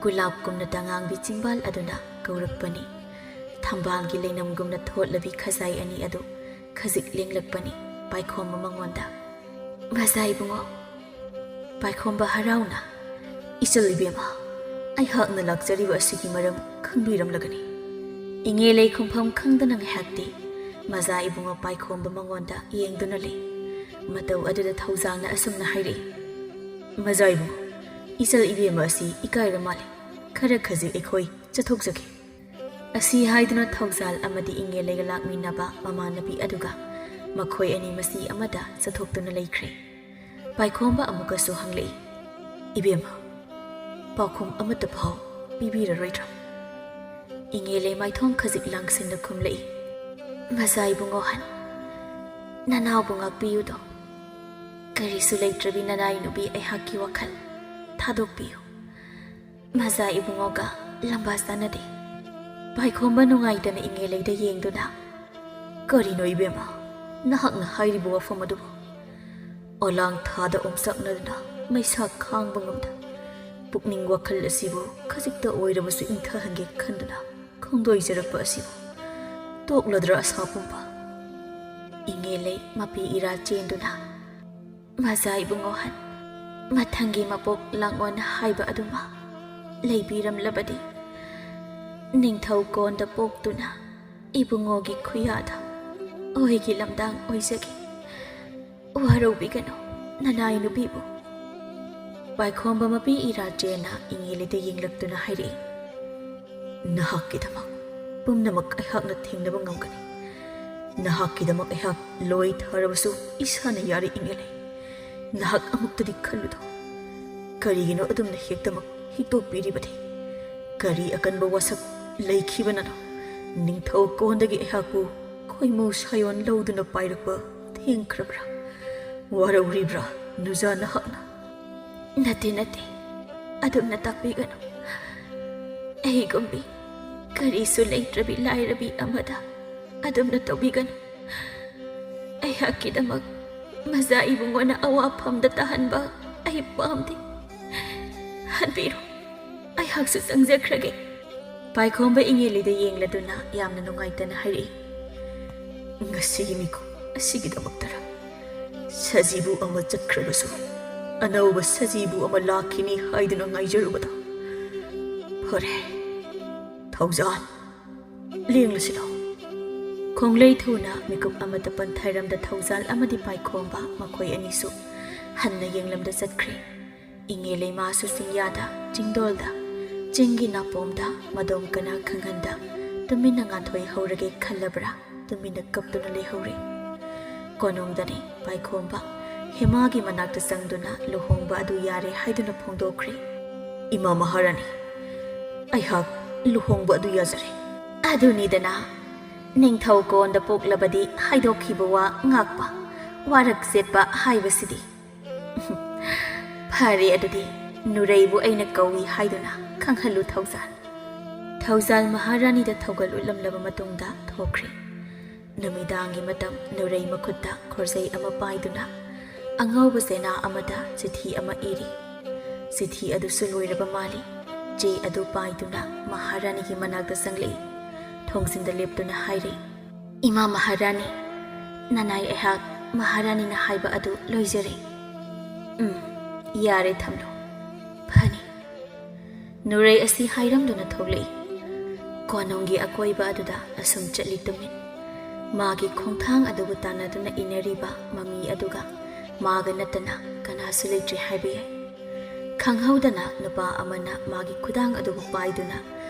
ꯒꯨꯂꯥꯞꯀꯨꯝꯅ ꯇꯉꯥꯡꯕꯤ ꯆꯤꯡꯕꯥꯜ ꯑꯗꯨꯅ ꯀꯧꯔꯛꯄꯅꯤ꯫ ꯊꯝꯕꯥꯜꯒꯤ ꯂꯩꯅꯝꯒꯨꯝꯅ ꯊꯣꯠꯂꯕꯤ ꯈꯖꯥꯏ ꯑꯅꯤ ꯑꯗꯨ ꯈꯖꯤꯛ ꯂꯦꯡꯂꯛꯄꯅꯤ ꯄꯥꯏꯈꯣꯝꯕ ꯃꯉꯣꯟꯗ꯫ "ꯃꯖꯥ ꯏꯕꯨꯡꯉꯣ!" ꯄꯥꯏꯈꯣꯝꯕ ꯍꯔꯥꯎꯅ, "ꯏꯆꯜ ꯏꯕꯦꯝꯃ, ꯑꯩꯍꯥꯛꯅ ꯂꯥꯛꯆꯔꯤꯕ ꯑꯁꯤꯒꯤ ꯃꯔꯝ ꯈꯪꯕꯤꯔꯝꯂꯒꯅꯤ?" ꯏꯉꯦꯂꯩ ꯈꯨꯝꯐꯝ ꯈꯪꯗꯅ ꯉꯥꯏꯍꯥꯛꯇꯤ ꯃꯖꯥ ꯏꯕꯨꯡꯉꯣ ꯄꯥꯏꯈꯣꯝꯕ ꯃꯉꯣꯟꯗ ꯌꯦꯡꯗꯨꯅ ꯂꯩ꯫ ꯃꯇꯧ ꯑꯗꯨꯗ ꯊꯧꯖꯥꯜꯅ ꯑꯁꯨꯝꯅ ꯍꯥꯏꯔꯛꯏ, "ꯃꯖꯥ ꯏꯕꯨꯡꯉꯣ, ꯏꯆꯜ ꯏꯕꯦꯝꯃ ꯑꯁꯤ ꯏꯀꯥꯏꯔ ꯃꯥꯜꯂꯦ꯫ ꯈꯔ ꯈꯖꯤꯛ ꯑꯩꯈꯣꯏ ꯆꯠꯊꯣꯛꯆꯒꯦ꯫" ꯑꯁꯤ ꯍꯥꯏꯗꯨꯅ ꯊꯧꯖꯥꯜ ꯑꯃꯗꯤ ꯏꯉꯦꯂꯩꯒ ꯂꯥꯛꯃꯤꯟꯅꯕ ꯃꯃꯥꯟꯅꯕꯤ ꯑꯗꯨꯒ ꯃꯈꯣꯏ ꯑꯅꯤ ꯃꯆꯤ ꯑꯃꯗ ꯆꯠꯊꯣꯛꯇꯨꯅ ꯂꯩꯈ꯭ꯔꯦ꯫ ꯄꯥꯏꯈꯣꯝꯕ ꯑꯃꯨꯛꯀꯁꯨ ꯍꯪꯂꯛꯏ, "ꯏꯕꯦꯝꯃ, ꯄꯥꯎꯈꯨꯝ ꯑꯃꯠꯇ ꯐꯥꯎ ꯄꯤꯕꯤꯔꯔꯣꯏꯗ꯭ꯔꯥ?" ꯏꯉꯦꯂꯩ ꯃꯥꯏꯊꯣꯡ ꯈꯖꯤꯛ ꯂꯥꯡꯁꯤꯟꯅ ꯈꯨꯝꯂꯛꯏ, "ꯃꯖꯥ ꯏꯕꯨꯡꯉꯣ ꯍꯟ, ꯅꯅꯥꯎꯕꯨ ꯉꯥꯛꯄꯤꯌꯨꯗꯣ꯫ ꯀꯔꯤꯁꯨ ꯂꯩꯇ꯭ꯔꯕꯤ ꯅꯅꯥꯏ ꯅꯨꯄꯤ ꯑꯩꯍꯥꯛꯀꯤ ꯋꯥꯈꯜ ꯊꯥꯗꯣꯛꯄꯤꯌꯨ꯫ ꯃꯖꯥ ꯏꯕꯨꯡꯉꯣꯒ ꯂꯝꯕꯥ ꯆꯥꯅꯗꯦ꯫" ꯄꯥꯏꯈꯣꯝꯕ ꯅꯨꯡꯉꯥꯏꯇꯅ ꯏꯉꯦꯂꯩꯗ ꯌꯦꯡꯗꯨꯅ, "ꯀꯔꯤꯅꯣ ꯏꯕꯦꯝꯃ, ꯅꯍꯥꯛꯅ ꯍꯥꯏꯔꯤꯕ ꯋꯥꯐꯝ ꯑꯗꯨꯕꯨ?" ꯑꯣꯂꯥꯡ ꯊꯥꯗ ꯑꯣꯝꯆꯥꯛꯅꯗꯨꯅ ꯃꯩꯁꯥ ꯈꯥꯡꯕ ꯉꯝꯗ ꯄꯨꯛꯅꯤꯡ ꯋꯥꯈꯜ ꯑꯁꯤꯕꯨ ꯈꯖꯤꯛꯇ ꯑꯣꯏꯔꯕꯁꯨ ꯏꯪꯊꯍꯟꯒꯦ ꯈꯟꯗꯨꯅ ꯈꯣꯡꯗꯣꯏꯖꯔꯛꯄ ꯑꯁꯤꯕꯨ ꯇꯣꯛꯂꯗ꯭ꯔꯥ ꯑꯁꯥ ꯄꯨꯝꯕ? ꯏꯉꯦꯂꯩ ꯃꯄꯤ ꯏꯔꯥ ꯆꯦꯟꯗꯨꯅ, "ꯃꯖꯥ ꯏꯕꯨꯡꯉꯣ ꯍꯟ, ꯃꯊꯪꯒꯤ ꯃꯄꯣꯛ ꯂꯥꯡꯑꯣꯟ ꯍꯥꯏꯕ ꯑꯗꯨꯃ ꯂꯩꯕꯤꯔꯝꯂꯕꯗꯤ ꯅꯤꯡꯊꯧ ꯀꯣꯟꯗ ꯄꯣꯛꯇꯨꯅ ꯏꯕꯨꯡꯉꯣꯒꯤ ꯈꯨꯌꯥꯗ ꯑꯣꯏꯒꯤ ꯂꯝꯗꯥꯡ ꯑꯣꯏꯖꯒꯦ꯫ ꯋꯥꯔꯧꯕꯤꯒꯅꯨ ꯅꯅꯥꯏ ꯅꯨꯄꯤꯕꯨ꯫" ꯄꯥꯏꯈꯣꯝꯕ ꯃꯄꯤ ꯏꯔꯥ ꯆꯦꯟꯅ ꯏꯉꯦꯂꯩꯗ ꯌꯦꯡꯂꯛꯇꯨꯅ ꯍꯥꯏꯔꯛꯏ, "ꯅꯍꯥꯛꯀꯤꯗꯃꯛ ꯄꯨꯝꯅꯃꯛ ꯑꯩꯍꯥꯛꯅ ꯊꯦꯡꯅꯕ ꯉꯝꯒꯅꯤ꯫ ꯅꯍꯥꯛꯀꯤꯗꯃꯛ ꯑꯩꯍꯥꯛ ꯂꯣꯏ ꯊꯥꯔꯕꯁꯨ ꯏꯁꯥꯅ ꯌꯥꯔꯦ ꯏꯉꯦꯂꯩ꯫ ꯅꯍꯥꯛ ꯑꯃꯨꯛꯇꯗꯤ ꯈꯜꯂꯨꯗꯣ꯫ ꯀꯔꯤꯒꯤꯅꯣ ꯑꯗꯨꯝꯅ ꯍꯦꯛꯇꯃꯛ ꯍꯤꯛꯇꯣꯛꯄꯤꯔꯤꯕꯗꯤ? ꯀꯔꯤ ꯑꯀꯟꯕ ꯋꯥꯁꯛ ꯂꯩꯈꯤꯕꯅꯅꯣ ꯅꯤꯡꯊꯧ ꯀꯣꯟꯗꯒꯤ ꯑꯩꯍꯥꯛꯄꯨ ꯈꯣꯏꯃꯨ ꯁꯥꯌꯣꯟ ꯂꯧꯗꯨꯅ ꯄꯥꯏꯔꯛꯄ ꯊꯦꯡꯈ꯭ꯔꯕ꯭ꯔꯥ? ꯋꯥꯔꯧꯔꯤꯕ꯭ꯔꯥ ꯅꯨꯖꯥ ꯅꯍꯥꯛꯅ?" "ꯅꯠꯇꯦ, ꯅꯠꯇꯦ, ꯑꯗꯨꯝꯅ ꯇꯥꯛꯄꯤꯒꯅꯨ꯫ ꯑꯩꯒꯨꯝꯕꯤ ꯀꯔꯤꯁꯨ ꯂꯩꯇ꯭ꯔꯕꯤ ꯂꯥꯏꯔꯕꯤ ꯑꯃꯗ ꯑꯗꯨꯝꯅ ꯇꯧꯕꯤꯒꯅꯨ꯫ ꯑꯩꯍꯥꯛꯀꯤꯗꯃꯛ ꯃꯖꯥ ꯏꯕꯨꯡꯉꯣꯅ ꯑꯋꯥꯐꯝꯗ ꯇꯥꯍꯟꯕ ꯑꯩ ꯄꯥꯝꯗꯦ꯫ ꯍꯟꯕꯤꯔꯣ꯫ ꯑꯩꯍꯥꯛꯁꯨ ꯆꯪꯖꯈ꯭ꯔꯒꯦ꯫ ꯄꯥꯏꯈꯣꯝꯕ ꯏꯉꯦꯂꯤꯗ ꯌꯦꯡꯂꯗꯨꯅ ꯌꯥꯝꯅ ꯅꯨꯡꯉꯥꯏꯇꯅ ꯍꯥꯏꯔꯛꯏ꯫ ꯉꯁꯤꯒꯤ ꯃꯤꯀꯨꯞ ꯑꯁꯤꯒꯤꯗꯃꯛꯇꯔ? ꯁꯖꯤꯕꯨ ꯑꯃ ꯆꯠꯈ꯭ꯔꯕꯁꯨ ꯑꯅꯧꯕ ꯁꯖꯤꯕꯨ ꯑꯃ ꯂꯥꯛꯈꯤꯅꯤ ꯍꯥꯏꯗꯨꯅ ꯉꯥꯏꯖꯔꯨꯕꯗ꯫ ꯐꯔꯦ, ꯊꯧꯖꯥꯜ, ꯂꯦꯡꯂꯁꯤ ꯂꯥꯎ꯫ ꯈꯣꯡꯂꯩ ꯊꯨꯅ ꯃꯤꯀꯨꯞ ꯑꯃꯠꯇ ꯄꯟꯊꯔꯝꯗ ꯊꯧꯖꯥꯜ ꯑꯃꯗꯤ ꯄꯥꯏꯈꯣꯝꯕ ꯃꯈꯣꯏ ꯑꯅꯤꯁꯨ ꯍꯟꯅ ꯌꯦꯡꯂꯝꯗ ꯆꯠꯈ꯭ꯔꯦ꯫ ꯏꯉꯦ ꯂꯩꯃꯥꯁꯨ ꯆꯤꯡꯌꯥꯗ, ꯆꯤꯡꯗꯣꯜꯗ, ꯆꯤꯡꯒꯤ ꯅꯥꯄꯣꯝꯗ ꯃꯗꯣꯝ ꯀꯅꯥ ꯈꯪꯍꯟꯗ ꯇꯨꯃꯤꯟꯅ ꯉꯥꯟꯊꯣꯏ ꯍꯧꯔꯒꯦ ꯈꯜꯂꯕ꯭ꯔꯥ, ꯇꯨꯃꯤꯟꯅ ꯀꯞꯇꯨꯅ ꯂꯩꯍꯧꯔꯦ꯫ ꯀꯣꯅꯨꯡꯗꯅꯤ ꯄꯥꯏꯈꯣꯝꯕ ꯍꯦꯃꯥꯒꯤ ꯃꯅꯥꯛꯇ ꯆꯪꯗꯨꯅ ꯂꯨꯍꯣꯡꯕ ꯑꯗꯨ ꯌꯥꯔꯦ ꯍꯥꯏꯗꯨꯅ ꯐꯣꯡꯗꯣꯛꯈ꯭ꯔꯦ꯫ ꯏꯃꯥ ꯃꯍꯥꯔꯥꯅꯤ, ꯑꯩꯍꯥꯛ ꯂꯨꯍꯣꯡꯕ ꯑꯗꯨ ꯌꯥꯖꯔꯦ꯫ ꯑꯗꯨꯅꯤꯗꯅ, ꯅꯤꯡꯊꯧ ꯀꯣꯟꯗ ꯄꯣꯛꯂꯕꯗꯤ ꯍꯥꯏꯗꯣꯛꯈꯤꯕ ꯋꯥ ꯉꯥꯛꯄ, ꯋꯥꯔꯛ ꯆꯦꯠꯄ ꯍꯥꯏꯕꯁꯤꯗꯤ꯫ ꯐꯔꯦ, ꯑꯗꯨꯗꯤ ꯅꯨꯔꯩꯕꯨ ꯑꯩꯅ ꯀꯧꯏ ꯍꯥꯏꯗꯨꯅ ꯈꯪꯍꯜꯂꯨ ꯊꯧꯖꯥꯜ꯫ ꯊꯧꯖꯥꯜ ꯃꯍꯥꯔꯥꯅꯤꯗ ꯊꯧꯒꯜ ꯎꯠꯂꯝꯂꯕ ꯃꯇꯨꯡꯗ ꯊꯣꯛꯈ꯭ꯔꯦ꯫ ꯅꯨꯃꯤꯗꯥꯡꯒꯤ ꯃꯇꯝ ꯅꯨꯔꯩ ꯃꯈꯨꯠꯇ ꯈꯣꯔꯖꯩ ꯑꯃ ꯄꯥꯏꯗꯨꯅ ꯑꯉꯧꯕ ꯆꯦꯅꯥ ꯑꯃꯗ ꯆꯤꯊꯤ ꯑꯃ ꯏꯔꯤ꯫ ꯆꯤꯊꯤ ꯑꯗꯨꯁꯨ ꯂꯣꯏꯔꯕ ꯃꯥꯜꯂꯤ꯫ ꯆꯦ ꯑꯗꯨ ꯄꯥꯏꯗꯨꯅ ꯃꯍꯥꯔꯥꯅꯤꯒꯤ ꯃꯅꯥꯛꯇ ꯆꯪꯂꯛꯏ꯫ ꯊꯣꯡꯖꯤꯟꯗ ꯂꯦꯞꯇꯨꯅ ꯍꯥꯏꯔꯤ, "ꯏꯃꯥ ꯃꯍꯥꯔꯥꯅꯤ, ꯅꯅꯥꯏ ꯑꯩꯍꯥꯛ ꯃꯍꯥꯔꯥꯅꯤꯅ ꯍꯥꯏꯕ ꯑꯗꯨ ꯂꯣꯏꯖꯔꯦ꯫ ꯎꯝ, ꯌꯥꯔꯦ, ꯊꯝꯂꯣ꯫ ꯐꯅꯤ꯫" ꯅꯨꯔꯩ ꯑꯁꯤ ꯍꯥꯏꯔꯝꯗꯨꯅ ꯊꯣꯛꯂꯛꯏ꯫ ꯀꯣꯅꯨꯡꯒꯤ ꯑꯀꯣꯏꯕ ꯑꯗꯨꯗ ꯑꯁꯨꯝ ꯆꯠꯂꯤ ꯇꯨꯃꯤꯟ꯫ ꯃꯥꯒꯤ ꯈꯣꯡꯊꯥꯡ ꯑꯗꯨꯕꯨ ꯇꯥꯟꯅꯗꯨꯅ ꯏꯟꯅꯔꯤꯕ ꯃꯃꯤ ꯑꯗꯨꯒ ꯃꯥꯒ ꯅꯠꯇꯅ ꯀꯅꯥꯁꯨ ꯂꯩꯇ꯭ꯔꯦ ꯍꯥꯏꯕ ꯌꯥꯏ꯫ ꯈꯪꯍꯧꯗꯅ ꯅꯨꯄꯥ ꯑꯃꯅ ꯃꯥꯒꯤ ꯈꯨꯗꯥꯡ ꯑꯗꯨꯕꯨ ꯄꯥꯏꯗꯨꯅ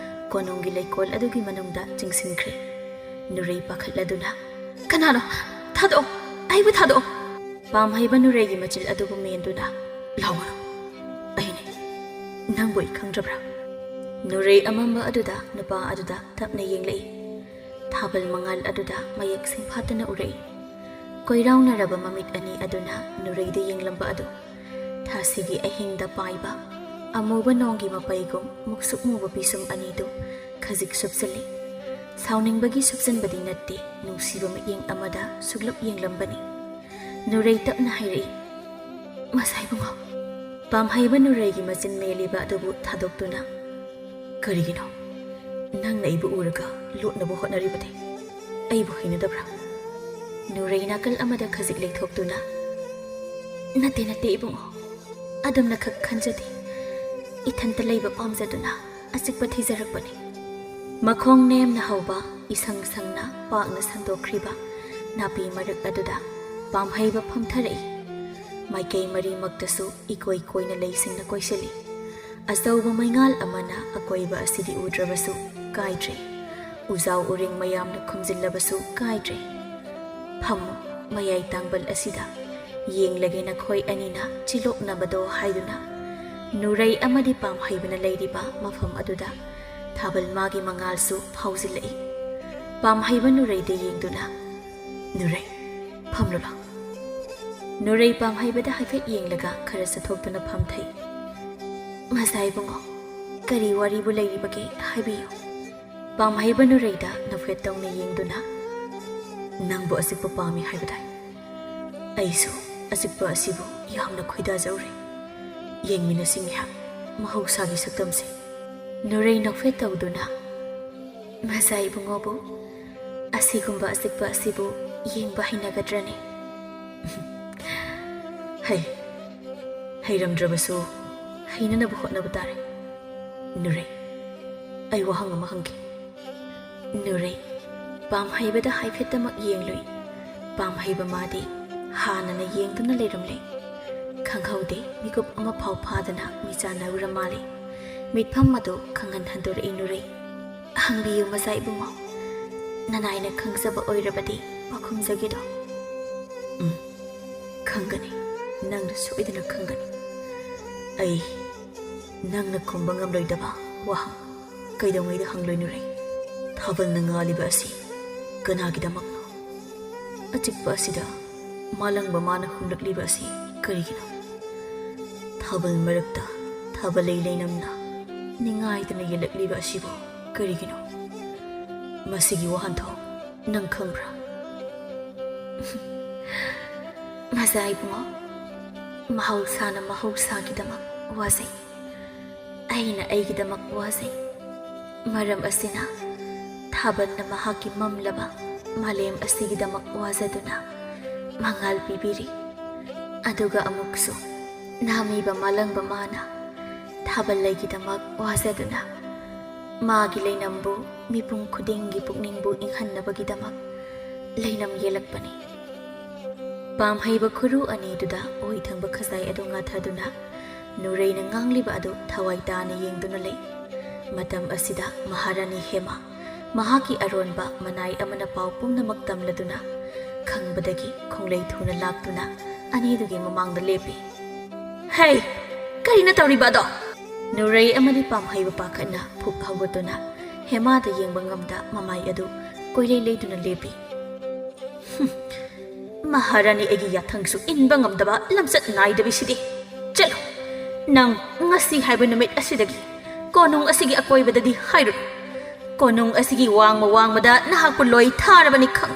ꯀꯣꯅꯨꯡꯒꯤ ꯂꯩꯀꯣꯜ ꯑꯗꯨꯒꯤ ꯃꯅꯨꯡꯗ ꯆꯤꯡꯁꯤꯟꯈ꯭ꯔꯦ꯫ ꯅꯨꯔꯩ ꯄꯥꯈꯠꯂꯗꯨꯅ, "ꯀꯅꯥꯅꯣ? ꯊꯥꯗꯣꯛꯑꯣ! ꯑꯩꯕꯨ ꯊꯥꯗꯣꯛꯑꯣ!" ꯄꯥꯝꯍꯩꯕ ꯅꯨꯔꯩꯒꯤ ꯃꯆꯤꯜ ꯑꯗꯨꯕꯨ ꯃꯦꯟꯗꯨꯅ, "ꯂꯥꯎꯒꯅꯨ! ꯑꯩꯅꯤ꯫ ꯅꯪꯕꯨ ꯑꯩ ꯈꯪꯗ꯭ꯔꯕ꯭ꯔꯥ?" ꯅꯨꯔꯩ ꯑꯃꯝꯕ ꯑꯗꯨꯗ ꯅꯨꯄꯥ ꯑꯗꯨꯗ ꯇꯞꯅ ꯌꯦꯡꯂꯛꯏ꯫ ꯊꯥꯕꯜ ꯃꯉꯥꯜ ꯑꯗꯨꯗ ꯃꯌꯦꯛ ꯁꯦꯡꯐꯥꯠꯇꯅ ꯎꯔꯛꯏ꯫ ꯀꯣꯏꯔꯥꯎꯅꯔꯕ ꯃꯃꯤꯠ ꯑꯅꯤ ꯑꯗꯨꯅ ꯅꯨꯔꯩꯗ ꯌꯦꯡꯂꯝꯕ ꯑꯗꯨ ꯊꯥꯁꯤꯒꯤ ꯑꯍꯤꯡꯗ ꯄꯥꯏꯕ ꯑꯃꯨꯕ ꯅꯣꯡꯒꯤ ꯃꯄꯩꯒꯨꯝ ꯃꯨꯛꯁꯨꯛ ꯃꯨꯕ ꯄꯤꯁꯨꯝ ꯑꯅꯤꯗꯨ ꯈꯖꯤꯛ ꯁꯨꯞꯆꯜꯂꯤ꯫ ꯁꯥꯎꯅꯤꯡꯕꯒꯤ ꯁꯨꯞꯆꯟꯕꯗꯤ ꯅꯠꯇꯦ, ꯅꯨꯡꯁꯤꯕ ꯃꯤꯠꯌꯦꯡ ꯑꯃꯗ ꯁꯨꯛꯂꯞ ꯌꯦꯡꯂꯝꯕꯅꯤ꯫ ꯅꯨꯔꯩ ꯇꯞꯅ ꯍꯥꯏꯔꯛꯏ, "ꯃꯁꯥꯏꯕꯨꯡꯉꯣ, ꯄꯥꯝꯍꯩꯕ ꯅꯨꯔꯩꯒꯤ ꯃꯆꯤꯟ ꯃꯦꯜꯂꯤꯕ ꯑꯗꯨꯕꯨ ꯊꯥꯗꯣꯛꯇꯨꯅ, "ꯀꯔꯤꯒꯤꯅꯣ? ꯅꯪꯅ ꯑꯩꯕꯨ ꯎꯔꯒ ꯂꯣꯠꯅꯕ ꯍꯣꯠꯅꯔꯤꯕꯗꯤ ꯑꯩꯕꯨ ꯍꯩꯅꯗꯕ꯭ꯔꯥ?" ꯅꯨꯔꯩ ꯅꯥꯀꯜ ꯑꯃꯗ ꯈꯖꯤꯛ ꯂꯩꯊꯣꯛꯇꯨꯅ, "ꯅꯠꯇꯦ, ꯅꯠꯇꯦ ꯏꯕꯨꯡꯉꯣ, ꯑꯗꯨꯝꯅ ꯈꯛ ꯈꯟꯖꯗꯦ꯫ ꯏꯊꯟꯇ ꯂꯩꯕ ꯄꯥꯝꯖꯗꯨꯅ ꯑꯆꯤꯛꯄ ꯊꯤꯖꯔꯛꯄꯅꯤ꯫" ꯃꯈꯣꯡ ꯅꯦꯝꯅ ꯍꯧꯕ, ꯏꯁꯪ ꯁꯪꯅ ꯄꯥꯛꯅ ꯁꯟꯗꯣꯛꯈ꯭ꯔꯤꯕ ꯅꯥꯄꯤ ꯃꯔꯛ ꯑꯗꯨꯗ ꯄꯥꯝꯍꯩꯕ ꯐꯝꯊꯔꯛꯏ꯫ ꯃꯥꯏꯀꯩ ꯃꯔꯤꯃꯛꯇꯁꯨ ꯏꯀꯣꯏ ꯀꯣꯏꯅ ꯂꯩꯁꯤꯡꯅ ꯀꯣꯏꯁꯤꯜꯂꯤ꯫ ꯑꯆꯧꯕ ꯃꯩꯉꯥꯜ ꯑꯃꯅ ꯑꯀꯣꯏꯕ ꯑꯁꯤꯗꯤ ꯎꯗ꯭ꯔꯕꯁꯨ ꯀꯥꯏꯗ꯭ꯔꯦ꯫ ꯎꯖꯥꯎ ꯎꯔꯦꯡ ꯃꯌꯥꯝꯅ ꯈꯨꯝꯖꯤꯜꯂꯕꯁꯨ ꯀꯥꯏꯗ꯭ꯔꯦ꯫ "ꯐꯝꯃꯨ, ꯃꯌꯥꯏ ꯇꯥꯡꯕꯜ ꯑꯁꯤꯗ ꯌꯦꯡꯂꯒꯦ ꯅꯈꯣꯏ ꯑꯅꯤꯅ ꯆꯤꯂꯣꯛꯅꯕꯗꯣ" ꯍꯥꯏꯗꯨꯅ ꯅꯨꯔꯩ ꯑꯃꯗꯤ ꯄꯥꯝꯍꯩꯕꯅ ꯂꯩꯔꯤꯕ ꯃꯐꯝ ꯑꯗꯨꯗ ꯊꯥꯕꯜ ꯃꯥꯒꯤ ꯃꯉꯥꯜꯁꯨ ꯐꯥꯎꯖꯤꯜꯂꯛꯏ꯫ ꯄꯥꯝꯍꯩꯕ ꯅꯨꯔꯩꯗ ꯌꯦꯡꯗꯨꯅ, "ꯅꯨꯔꯩ, ꯐꯝꯂꯨ ꯂꯥꯎ꯫" ꯅꯨꯔꯩ ꯄꯥꯝꯍꯩꯕꯗ ꯍꯥꯏꯐꯦꯠ ꯌꯦꯡꯂꯒ ꯈꯔ ꯆꯠꯊꯣꯛꯇꯨꯅ ꯐꯝꯊꯩ꯫ "ꯃꯖꯥ ꯏꯕꯨꯡꯉꯣ, ꯀꯔꯤ ꯋꯥꯔꯤꯕꯨ ꯂꯩꯔꯤꯕꯒꯦ ꯍꯥꯏꯕꯤꯌꯨ꯫" ꯄꯥꯝꯍꯩꯕ ꯅꯨꯔꯩꯗ ꯅꯣꯛꯐꯦꯠ ꯇꯧꯅ ꯌꯦꯡꯗꯨꯅ, "ꯅꯪꯕꯨ ꯑꯆꯤꯛꯄ ꯄꯥꯝꯃꯤ ꯍꯥꯏꯕꯗꯥꯏ? ꯑꯩꯁꯨ ꯑꯆꯤꯛꯄ ꯑꯁꯤꯕꯨ ꯌꯥꯝꯅ ꯈꯣꯏꯗꯥꯖꯧꯔꯦ꯫ ꯌꯦꯡꯃꯤꯟꯅꯁꯤ ꯉꯥꯏꯍꯥꯛ ꯃꯍꯧꯁꯥꯒꯤ ꯁꯛꯇꯝꯁꯦ꯫" ꯅꯨꯔꯩ ꯅꯣꯛꯐꯦꯠ ꯇꯧꯗꯨꯅ, "ꯃꯖꯥ ꯏꯕꯨꯡꯉꯣꯕꯨ ꯑꯁꯤꯒꯨꯝꯕ ꯑꯆꯤꯛꯄ ꯑꯁꯤꯕꯨ ꯌꯦꯡꯕ ꯍꯩꯅꯒꯗ꯭ꯔꯅꯦ?" "ꯍꯩ, ꯍꯩꯔꯝꯗ꯭ꯔꯕꯁꯨ ꯍꯩꯅꯅꯕ ꯍꯣꯠꯅꯕ ꯇꯥꯔꯦ꯫ ꯅꯨꯔꯩ, ꯑꯩ ꯋꯥꯍꯪ ꯑꯃ ꯍꯪꯒꯦ꯫" ꯅꯨꯔꯩ ꯄꯥꯝꯍꯩꯕꯗ ꯍꯥꯏꯐꯦꯠꯇꯃꯛ ꯌꯦꯡꯂꯨꯏ꯫ ꯄꯥꯝꯍꯩꯕ ꯃꯥꯗꯤ ꯍꯥꯟꯅꯅ ꯌꯦꯡꯗꯨꯅ ꯂꯩꯔꯝꯂꯦ꯫ ꯈꯪꯍꯧꯗꯦ, ꯃꯤꯀꯨꯞ ꯑꯃ ꯐꯥꯎ ꯐꯥꯗꯅ ꯃꯤꯆꯥꯟꯅꯔꯨꯔ ꯃꯥꯜꯂꯦ꯫ ꯃꯤꯠꯐꯝ ꯑꯗꯨ ꯈꯪꯍꯟ ꯍꯟꯗꯣꯔꯛꯏ ꯅꯨꯔꯩ꯫ "ꯍꯪꯕꯤꯌꯨ ꯃꯖꯥ ꯏꯕꯨꯡꯉꯣ, ꯅꯅꯥꯏꯅ ꯈꯪꯖꯕ ꯑꯣꯏꯔꯕꯗꯤ ꯄꯥꯎꯈꯨꯝꯖꯒꯦꯗꯣ꯫" "ꯎꯝ, ꯈꯪꯒꯅꯤ, ꯅꯪꯅ ꯁꯣꯏꯗꯅ ꯈꯪꯒꯅꯤ꯫ ꯑꯩ ꯅꯪꯅ ꯈꯨꯝꯕ ꯉꯝꯂꯣꯏꯗꯕ ꯋꯥꯍꯪ ꯀꯩꯗꯧꯉꯩꯗ ꯍꯪꯂꯣꯏ ꯅꯨꯔꯩ? ꯊꯥꯕꯜꯅ ꯉꯥꯜꯂꯤꯕ ꯑꯁꯤ ꯀꯅꯥꯒꯤꯗꯃꯛꯅꯣ? ꯑꯆꯤꯛꯄ ꯑꯁꯤꯗ ꯃꯥꯂꯪꯕ ꯃꯥꯅ ꯍꯨꯝꯂꯛꯂꯤꯕ ꯑꯁꯤ ꯀꯔꯤꯒꯤꯅꯣ? ꯊꯥꯕꯜ ꯃꯔꯛꯇ ꯊꯥꯕꯜꯂꯩ ꯂꯩꯅꯝꯅ ꯅꯤꯡꯉꯥꯏꯗꯅ ꯌꯦꯜꯂꯛꯂꯤꯕ ꯑꯁꯤꯕꯨ ꯀꯔꯤꯒꯤꯅꯣ? ꯃꯁꯤꯒꯤ ꯋꯥꯍꯟꯊꯣꯛ ꯅꯪ ꯈꯪꯕ꯭ꯔꯥ?" "ꯃꯖꯥ ꯏꯕꯨꯡꯉꯣ, ꯃꯍꯧꯁꯥꯅ ꯃꯍꯧꯁꯥꯒꯤꯗꯃꯛ ꯋꯥꯖꯩ꯫ ꯑꯩꯅ ꯑꯩꯒꯤꯗꯃꯛ ꯋꯥꯖꯩ꯫ ꯃꯔꯝ ꯑꯁꯤꯅ, ꯊꯥꯕꯜꯅ ꯃꯍꯥꯛꯀꯤ ꯃꯝꯂꯕ ꯃꯥꯂꯦꯝ ꯑꯁꯤꯒꯤꯗꯃꯛ ꯋꯥꯖꯗꯨꯅ ꯃꯉꯥꯜ ꯄꯤꯕꯤꯔꯤ꯫ ꯑꯗꯨꯒ ꯑꯃꯨꯛꯁꯨ, ꯅꯥꯃꯤꯕ ꯃꯥꯂꯪꯕ ꯃꯥꯅ ꯊꯥꯕꯜ ꯂꯩꯒꯤꯗꯃꯛ ꯋꯥꯖꯗꯨꯅ ꯃꯥꯒꯤ ꯂꯩꯅꯝꯕꯨ ꯃꯤꯄꯨꯝ ꯈꯨꯗꯤꯡꯒꯤ ꯄꯨꯛꯅꯤꯡꯕꯨ ꯏꯪꯍꯟꯅꯕꯒꯤꯗꯃꯛ ꯂꯩꯅꯝ ꯌꯦꯜꯂꯛꯄꯅꯤ꯫ ꯄꯥꯝꯍꯩꯕ ꯈꯨꯔꯨ ꯑꯅꯤꯗꯨꯗ ꯑꯣꯏ ꯊꯪꯕ ꯈꯖꯥꯏ ꯑꯗꯨ ꯉꯥꯊꯗꯨꯅ ꯅꯨꯔꯩꯅ ꯉꯥꯡꯂꯤꯕ ꯑꯗꯨ ꯊꯋꯥꯏ ꯇꯥꯅ ꯌꯦꯡꯗꯨꯅ ꯂꯩ꯫ ꯃꯇꯝ ꯑꯁꯤꯗ ꯃꯍꯥꯔꯥꯅꯤ ꯍꯦꯃꯥ ꯃꯍꯥꯛꯀꯤ ꯑꯔꯣꯟꯕ ꯃꯅꯥꯏ ꯑꯃꯅ ꯄꯥꯎ ꯄꯨꯝꯅꯃꯛ ꯇꯝꯂꯗꯨꯅ ꯈꯪꯕꯗꯒꯤ ꯈꯣꯡꯂꯩ ꯊꯨꯅ ꯂꯥꯛꯇꯨꯅ ꯑꯅꯤꯗꯨꯒꯤ ꯃꯃꯥꯡꯗ ꯂꯦꯞꯄꯤ꯫ "ꯍꯦ, ꯀꯔꯤꯅ ꯇꯧꯔꯤꯕ ꯑꯗꯣ?" ꯅꯨꯔꯩ ꯑꯃꯗꯤ ꯄꯥꯝꯍꯩꯕ ꯄꯥꯈꯠꯅ ꯐꯨꯞ ꯍꯧꯒꯠꯇꯨꯅ ꯍꯦꯃꯥꯗ ꯌꯦꯡꯕ ꯉꯝꯗ ꯃꯃꯥꯏ ꯑꯗꯨ ꯀꯣꯏꯂꯩ ꯂꯩꯗꯨꯅ ꯂꯦꯞꯄꯤ꯫ "ꯍꯨꯝ, ꯃꯍꯥꯔꯥꯅꯤ ꯑꯩꯒꯤ ꯌꯥꯊꯪꯁꯨ ꯏꯟꯕ ꯉꯝꯗꯕ ꯂꯝꯆꯠ ꯅꯥꯏꯗꯕꯤꯁꯤꯗꯤ꯫ ꯆꯠꯂꯣ, ꯅꯪ ꯉꯁꯤ ꯍꯥꯏꯕ ꯅꯨꯃꯤꯠ ꯑꯁꯤꯗꯒꯤ ꯀꯣꯅꯨꯡ ꯑꯁꯤꯒꯤ ꯑꯀꯣꯏꯕꯗꯗꯤ ꯍꯥꯏꯔꯨꯅꯨ꯫ ꯀꯣꯅꯨꯡ ꯑꯁꯤꯒꯤ ꯋꯥꯡꯃ ꯋꯥꯡꯃꯗ ꯅꯍꯥꯛꯄꯨ ꯂꯣꯏ ꯊꯥꯔꯕꯅꯤ ꯈꯪ꯫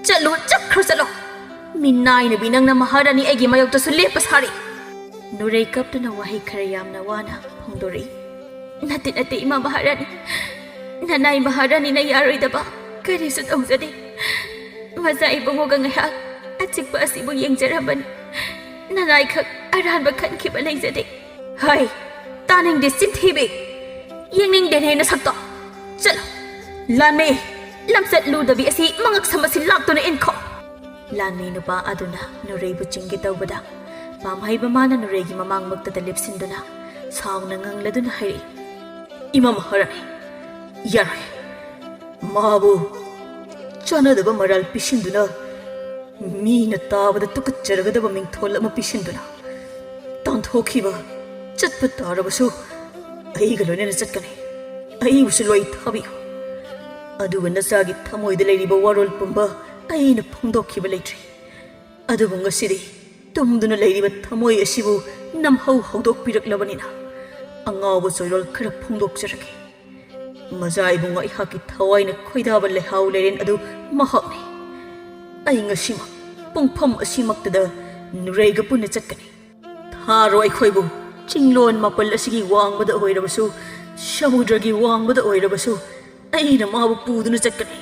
ꯆꯠꯂꯨ, ꯆꯠꯈ꯭ꯔꯣ, ꯆꯠꯂꯣ꯫ ꯃꯤꯅꯥꯏꯅꯕꯤ ꯅꯪꯅ ꯃꯍꯥꯔꯥꯅꯤ ꯑꯩꯒꯤ ꯃꯥꯌꯣꯛꯇꯁꯨ ꯂꯦꯞꯄ ꯁꯥꯔꯤ꯫" ꯅꯨꯔꯩ ꯀꯞꯇꯨꯅ ꯋꯥꯍꯩ ꯈꯔ ꯌꯥꯝꯅ ꯋꯥꯅ ꯐꯣꯡꯗꯣꯔꯛꯏ꯫ "ꯅꯠꯇꯦ, ꯅꯠꯇꯦ, ꯏꯃꯥ ꯃꯍꯥꯔꯥꯅꯤ꯫ ꯅꯅꯥꯏ ꯃꯍꯥꯔꯥꯅꯤꯅ ꯌꯥꯔꯣꯏꯗꯕ ꯀꯔꯤꯁꯨ ꯇꯧꯖꯗꯦ꯫ ꯃꯆꯥ ꯏꯕꯨꯡꯉꯣꯒ ꯉꯥꯏꯍꯥꯛ ꯑꯆꯤꯛꯄ ꯑꯁꯤꯕꯨ ꯌꯦꯡꯖꯔꯝꯕꯅꯤ꯫ ꯅꯅꯥꯏꯈꯛ ꯑꯔꯥꯟꯕ ꯈꯟꯈꯤꯕ ꯂꯩꯖꯗꯦ꯫" "ꯍꯩ, ꯇꯥꯅꯤꯡꯗꯦ, ꯆꯤꯟꯊꯤꯕꯤ꯫ ꯌꯦꯡꯅꯤꯡꯗꯦꯅꯦ ꯅꯁꯛꯇꯣ꯫ ꯆꯠꯂꯣ꯫ ꯂꯥꯟꯃꯤ, ꯂꯝꯆꯠ ꯂꯨꯗꯕꯤ ꯑꯁꯤ ꯃꯉꯛꯁꯝ ꯑꯁꯤ ꯂꯥꯛꯇꯨꯅ ꯏꯟꯈꯣ꯫" ꯂꯥꯟꯃꯤ ꯅꯨꯄꯥ ꯑꯗꯨꯅ ꯅꯨꯔꯩꯕꯨ ꯆꯤꯡꯒꯦ ꯇꯧꯕꯗ, ꯄꯥꯝꯍꯩꯕ ꯃꯥꯅ ꯅꯨꯔꯩꯒꯤ ꯃꯃꯥꯡꯃꯛꯇꯗ ꯂꯦꯞꯁꯤꯟꯗꯨꯅ ꯁꯥꯎꯅ ꯉꯪꯂꯗꯨꯅ ꯍꯥꯏꯔꯛꯏ, "ꯏꯃꯥ ꯃꯍꯥꯔꯥꯅꯤ, ꯌꯥꯔꯣꯏ꯫ ꯃꯥꯕꯨ ꯆꯥꯟꯅꯗꯕ ꯃꯔꯥꯜ ꯄꯤꯁꯤꯟꯗꯨꯅ, ꯃꯤꯅ ꯇꯥꯕꯗ ꯇꯨꯀꯠꯆꯔꯒꯗꯕ ꯃꯤꯡꯊꯣꯜ ꯑꯃ ꯄꯤꯁꯤꯟꯗꯨꯅ ꯇꯥꯟꯊꯣꯛꯈꯤꯕ ꯆꯠꯄ ꯇꯥꯔꯕꯁꯨ, ꯑꯩꯒ ꯂꯣꯏꯅꯅ ꯆꯠꯀꯅꯤ꯫ ꯑꯩꯕꯨꯁꯨ ꯂꯣꯏ ꯊꯥꯕꯤꯌꯨ꯫ ꯑꯗꯨꯒ ꯅꯆꯥꯒꯤ ꯊꯃꯣꯏꯗ ꯂꯩꯔꯤꯕ ꯋꯥꯔꯣꯜ ꯄꯨꯝꯕ ꯑꯩꯅ ꯐꯣꯡꯗꯣꯛꯈꯤꯕ ꯂꯩꯇ꯭ꯔꯤ꯫ ꯑꯗꯨꯕꯨ ꯉꯁꯤꯗꯤ ꯇꯨꯝꯗꯨꯅ ꯂꯩꯔꯤꯕ ꯊꯃꯣꯏ ꯑꯁꯤꯕꯨ ꯅꯝꯍꯧ ꯍꯧꯗꯣꯛꯄꯤꯔꯛꯂꯕꯅꯤꯅ, ꯑꯉꯥꯎꯕ ꯆꯣꯏꯔꯣꯜ ꯈꯔ ꯐꯣꯡꯗꯣꯛꯆꯔꯒꯦ꯫ ꯃꯆꯥ ꯏꯕꯨꯡꯉꯣ ꯑꯩꯍꯥꯛꯀꯤ ꯊꯋꯥꯏꯅ ꯈꯣꯏꯗꯥꯕ ꯂꯩꯍꯥꯎ ꯂꯩꯔꯦꯟ ꯑꯗꯨ ꯃꯍꯥꯛꯅꯤ꯫ ꯑꯩ ꯉꯁꯤꯃꯛ ꯄꯨꯡꯐꯝ ꯑꯁꯤꯃꯛꯇꯗ ꯅꯨꯔꯩꯒ ꯄꯨꯟꯅ ꯆꯠꯀꯅꯤ꯫ ꯊꯥꯔꯣ ꯑꯩꯈꯣꯏꯕꯨ꯫ ꯆꯤꯡꯂꯣꯟ ꯃꯥꯄꯜ ꯑꯁꯤꯒꯤ ꯋꯥꯡꯃꯗ ꯑꯣꯏꯔꯕꯁꯨ, ꯁꯃꯨꯗ꯭ꯔꯒꯤ ꯋꯥꯡꯃꯗ ꯑꯣꯏꯔꯕꯁꯨ, ꯑꯩꯅ ꯃꯥꯕꯨ ꯄꯨꯗꯨꯅ ꯆꯠꯀꯅꯤ꯫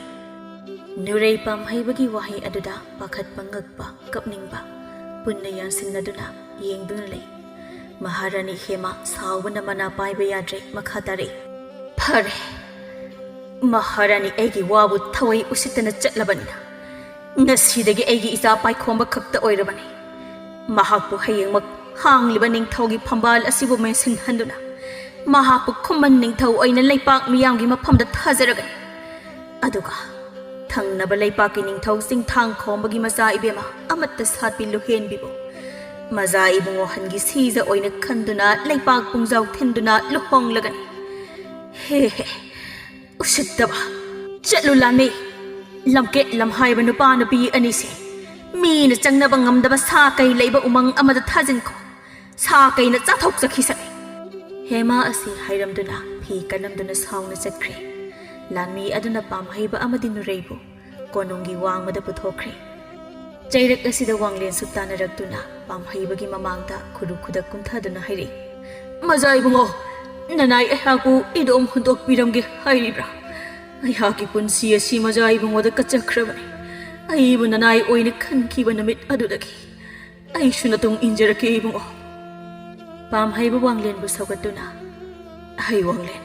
ꯅꯨꯔꯩ ꯄꯥꯝꯍꯩꯕꯒꯤ ꯋꯥꯍꯩ ꯑꯗꯨꯗ ꯄꯥꯈꯠꯄ, ꯉꯛꯄ, ꯀꯞꯅꯤꯡꯕ ꯄꯨꯟꯅ ꯌꯥꯟꯁꯤꯟꯅꯗꯨꯅ ꯌꯦꯡꯗꯨꯅ ꯂꯩ꯫ ꯃꯍꯥꯔꯥꯅꯤ ꯍꯦꯃꯥ ꯁꯥꯎꯕꯅ ꯃꯅꯥ ꯄꯥꯏꯕ ꯌꯥꯗ꯭ꯔꯦ, ꯃꯈꯥ ꯇꯥꯔꯛꯏ꯫ ꯐꯔꯦ, ꯃꯍꯥꯔꯥꯅꯤ ꯑꯩꯒꯤ ꯋꯥꯕꯨ ꯊꯋꯥꯏ ꯎꯁꯤꯠꯇꯅ ꯆꯠꯂꯕꯅꯤꯅ, ꯉꯁꯤꯗꯒꯤ ꯑꯩꯒꯤ ꯏꯆꯥ ꯄꯥꯏꯈꯣꯝꯕ ꯈꯛꯇ ꯑꯣꯏꯔꯕꯅꯤ꯫ ꯃꯍꯥꯛꯄꯨ ꯍꯌꯦꯡꯃꯛ ꯍꯥꯡꯂꯤꯕ ꯅꯤꯡꯊꯧꯒꯤ ꯐꯝꯕꯥꯜ ꯑꯁꯤꯕꯨ ꯃꯦꯟꯁꯤꯟꯍꯟꯗꯨꯅ ꯃꯍꯥꯛꯄꯨ ꯈꯨꯃꯟ ꯅꯤꯡꯊꯧ ꯑꯣꯏꯅ ꯂꯩꯄꯥꯛ ꯃꯤꯌꯥꯝꯒꯤ ꯃꯐꯝꯗ ꯊꯥꯖꯔꯒꯅꯤ꯫ ꯑꯗꯨꯒ ꯊꯪꯅꯕ ꯂꯩꯄꯥꯛꯀꯤ ꯅꯤꯡꯊꯧ ꯆꯤꯡꯊꯥꯡ ꯈꯣꯝꯕꯒꯤ ꯃꯆꯥ ꯏꯕꯦꯝꯃ ꯑꯃꯠꯇ ꯁꯥꯠꯄꯤ ꯂꯨꯍꯦꯟꯕꯤꯕꯨ ꯃꯖꯥ ꯏꯕꯨꯡꯉꯣ ꯍꯟꯒꯤ ꯁꯤꯖ ꯑꯣꯏꯅ ꯈꯟꯗꯨꯅ ꯂꯩꯄꯥꯛ ꯄꯨꯡꯖꯥꯎ ꯊꯤꯟꯗꯨꯅ ꯂꯨꯍꯣꯡꯂꯒꯅꯤ꯫ ꯍꯦ ꯍꯦ, ꯎꯁꯤꯠꯇꯕ! ꯆꯠꯂꯨ ꯂꯥꯟꯃꯤ! ꯂꯝꯀꯦꯠ ꯂꯝꯍꯥꯏꯕ ꯅꯨꯄꯥ ꯅꯨꯄꯤ ꯑꯅꯤꯁꯦ ꯃꯤꯅ ꯆꯪꯅꯕ ꯉꯝꯗꯕ ꯁꯥ ꯀꯩ ꯂꯩꯕ ꯎꯃꯪ ꯑꯃꯗ ꯊꯥꯖꯤꯟꯈꯣ꯫ ꯁꯥ ꯀꯩꯅ ꯆꯥꯊꯣꯛꯆꯈꯤꯁꯅꯨ꯫ ꯍꯦꯃꯥ ꯑꯁꯤ ꯍꯥꯏꯔꯝꯗꯨꯅ ꯐꯤ ꯀꯜꯂꯝꯗꯨꯅ ꯁꯥꯎꯅ ꯆꯠꯈ꯭ꯔꯦ꯫ ꯂꯥꯟꯃꯤ ꯑꯗꯨꯅ ꯄꯥꯝꯍꯩꯕ ꯑꯃꯗꯤ ꯅꯨꯔꯩꯕꯨ ꯀꯣꯅꯨꯡꯒꯤ ꯋꯥꯡꯃꯗ ꯄꯨꯊꯣꯛꯈ꯭ꯔꯦ꯫ ꯆꯩꯔꯛ ꯑꯁꯤꯗ ꯋꯥꯡꯂꯦꯟꯁꯨ ꯇꯥꯟꯅꯔꯛꯇꯨꯅ ꯄꯥꯝꯍꯩꯕꯒꯤ ꯃꯃꯥꯡꯗ ꯈꯨꯔꯨ ꯈꯨꯗꯛ ꯀꯨꯝꯊꯗꯨꯅ ꯍꯥꯏꯔꯛꯏ, "ꯃꯖꯥ ꯏꯕꯨꯡꯉꯣ, ꯅꯅꯥꯏ ꯑꯩꯍꯥꯛꯄꯨ ꯏꯗꯣꯝ ꯍꯨꯟꯗꯣꯛꯄꯤꯔꯝꯒꯦ ꯍꯥꯏꯔꯤꯕ꯭ꯔꯥ? ꯑꯩꯍꯥꯛꯀꯤ ꯄꯨꯟꯁꯤ ꯑꯁꯤ ꯃꯖꯥ ꯏꯕꯨꯡꯉꯣꯗ ꯀꯠꯆꯈ꯭ꯔꯕꯅꯤ꯫ ꯑꯩꯕꯨ ꯅꯅꯥꯏ ꯑꯣꯏꯅ ꯈꯟꯈꯤꯕ ꯅꯨꯃꯤꯠ ꯑꯗꯨꯗꯒꯤ ꯑꯩꯁꯨ ꯅꯇꯨꯡ ꯏꯟꯖꯔꯛꯀꯦ ꯏꯕꯨꯡꯉꯣ꯫" ꯄꯥꯝꯍꯩꯕ ꯋꯥꯡꯂꯦꯟꯕꯨ ꯁꯧꯒꯠꯇꯨꯅ, "ꯍꯩ ꯋꯥꯡꯂꯦꯟ,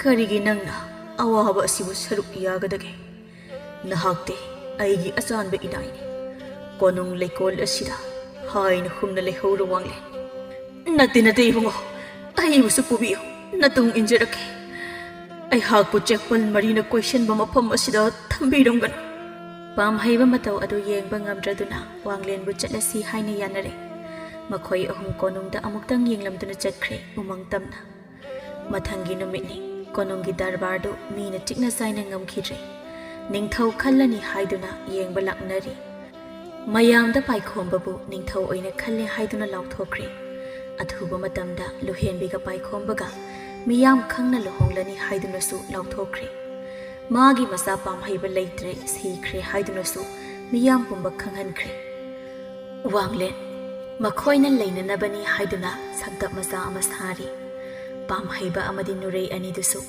ꯀꯔꯤꯒꯤ ꯅꯪꯅ ꯑꯋꯥꯕ ꯑꯁꯤꯕꯨ ꯁꯔꯨꯛ ꯌꯥꯒꯗꯒꯦ? ꯅꯍꯥꯛꯇꯤ ꯑꯩꯒꯤ ꯑꯆꯥꯟꯕ ꯏꯅꯥꯏꯅꯤ꯫ ꯀꯣꯅꯨꯡ ꯂꯩꯀꯣꯜ ꯑꯁꯤꯗ ꯍꯥꯏꯅ ꯍꯨꯝꯅ ꯂꯩꯍꯧꯔꯣ ꯋꯥꯡꯂꯦꯟ꯫" "ꯅꯠꯇꯦ, ꯅꯠꯇꯦ ꯏꯕꯨꯡꯉꯣ, ꯑꯩꯕꯨꯁꯨ ꯄꯨꯕꯤꯌꯨ, ꯅꯇꯨꯡ ꯏꯟꯖꯔꯛꯀꯦ꯫ ꯑꯩꯍꯥꯛꯄꯨ ꯆꯦꯛꯄꯜ ꯃꯔꯤꯅ ꯀꯣꯏꯁꯤꯟꯕ ꯃꯐꯝ ꯑꯁꯤꯗ ꯊꯝꯕꯤꯔꯝꯒꯅꯨ꯫" ꯄꯥꯝꯍꯩꯕ ꯃꯇꯧ ꯑꯗꯨ ꯌꯦꯡꯕ ꯉꯝꯗ꯭ꯔꯗꯨꯅ ꯋꯥꯡꯂꯦꯟꯕꯨ ꯆꯠꯂꯁꯤ ꯍꯥꯏꯅ ꯌꯥꯅꯔꯦ꯫ ꯃꯈꯣꯏ ꯑꯍꯨꯝ ꯀꯣꯅꯨꯡꯗ ꯑꯃꯨꯛꯇꯪ ꯌꯦꯡꯂꯝꯗꯨꯅ ꯆꯠꯈ꯭ꯔꯦ ꯎꯃꯪ ꯇꯝꯅ꯫ ꯃꯊꯪꯒꯤ ꯅꯨꯃꯤꯠꯅꯤ꯫ ꯀꯣꯅꯨꯡꯒꯤ ꯗꯔꯕꯥꯔꯗꯨ ꯃꯤꯅ ꯆꯤꯛꯅ ꯆꯥꯏꯅ ꯉꯝꯈꯤꯗ꯭ꯔꯦ꯫ ꯅꯤꯡꯊꯧ ꯈꯜꯂꯅꯤ ꯍꯥꯏꯗꯨꯅ ꯌꯦꯡꯕ ꯂꯥꯛꯅꯔꯤ꯫ ꯃꯌꯥꯝꯗ ꯄꯥꯏꯈꯣꯝꯕꯕꯨ ꯅꯤꯡꯊꯧ ꯑꯣꯏꯅ ꯈꯜꯂꯦ ꯍꯥꯏꯗꯨꯅ ꯂꯥꯎꯊꯣꯛꯈ꯭ꯔꯦ꯫ ꯑꯊꯨꯕ ꯃꯇꯝꯗ ꯂꯨꯍꯦꯟꯕꯤꯒ ꯄꯥꯏꯈꯣꯝꯕꯒ ꯃꯤꯌꯥꯝ ꯈꯪꯅ ꯂꯨꯍꯣꯡꯂꯅꯤ ꯍꯥꯏꯗꯨꯅꯁꯨ ꯂꯥꯎꯊꯣꯛꯈ꯭ꯔꯦ꯫ ꯃꯥꯒꯤ ꯃꯆꯥ ꯄꯥꯝꯍꯩꯕ ꯂꯩꯇ꯭ꯔꯦ, ꯁꯤꯈ꯭ꯔꯦ ꯍꯥꯏꯗꯨꯅꯁꯨ ꯃꯤꯌꯥꯝ ꯄꯨꯝꯕ ꯈꯪꯍꯟꯈ꯭ꯔꯦ꯫ ꯋꯥꯡꯂꯦꯟ, ꯃꯈꯣꯏꯅ ꯂꯩꯅꯅꯕꯅꯤ ꯍꯥꯏꯗꯨꯅ ꯁꯪꯇꯞ ꯃꯆꯥ ꯑꯃ ꯁꯥꯔꯤ꯫ ꯄꯥꯝꯍꯩꯕ ꯑꯃꯗꯤ ꯅꯨꯔꯩ ꯑꯅꯤꯗꯨꯁꯨ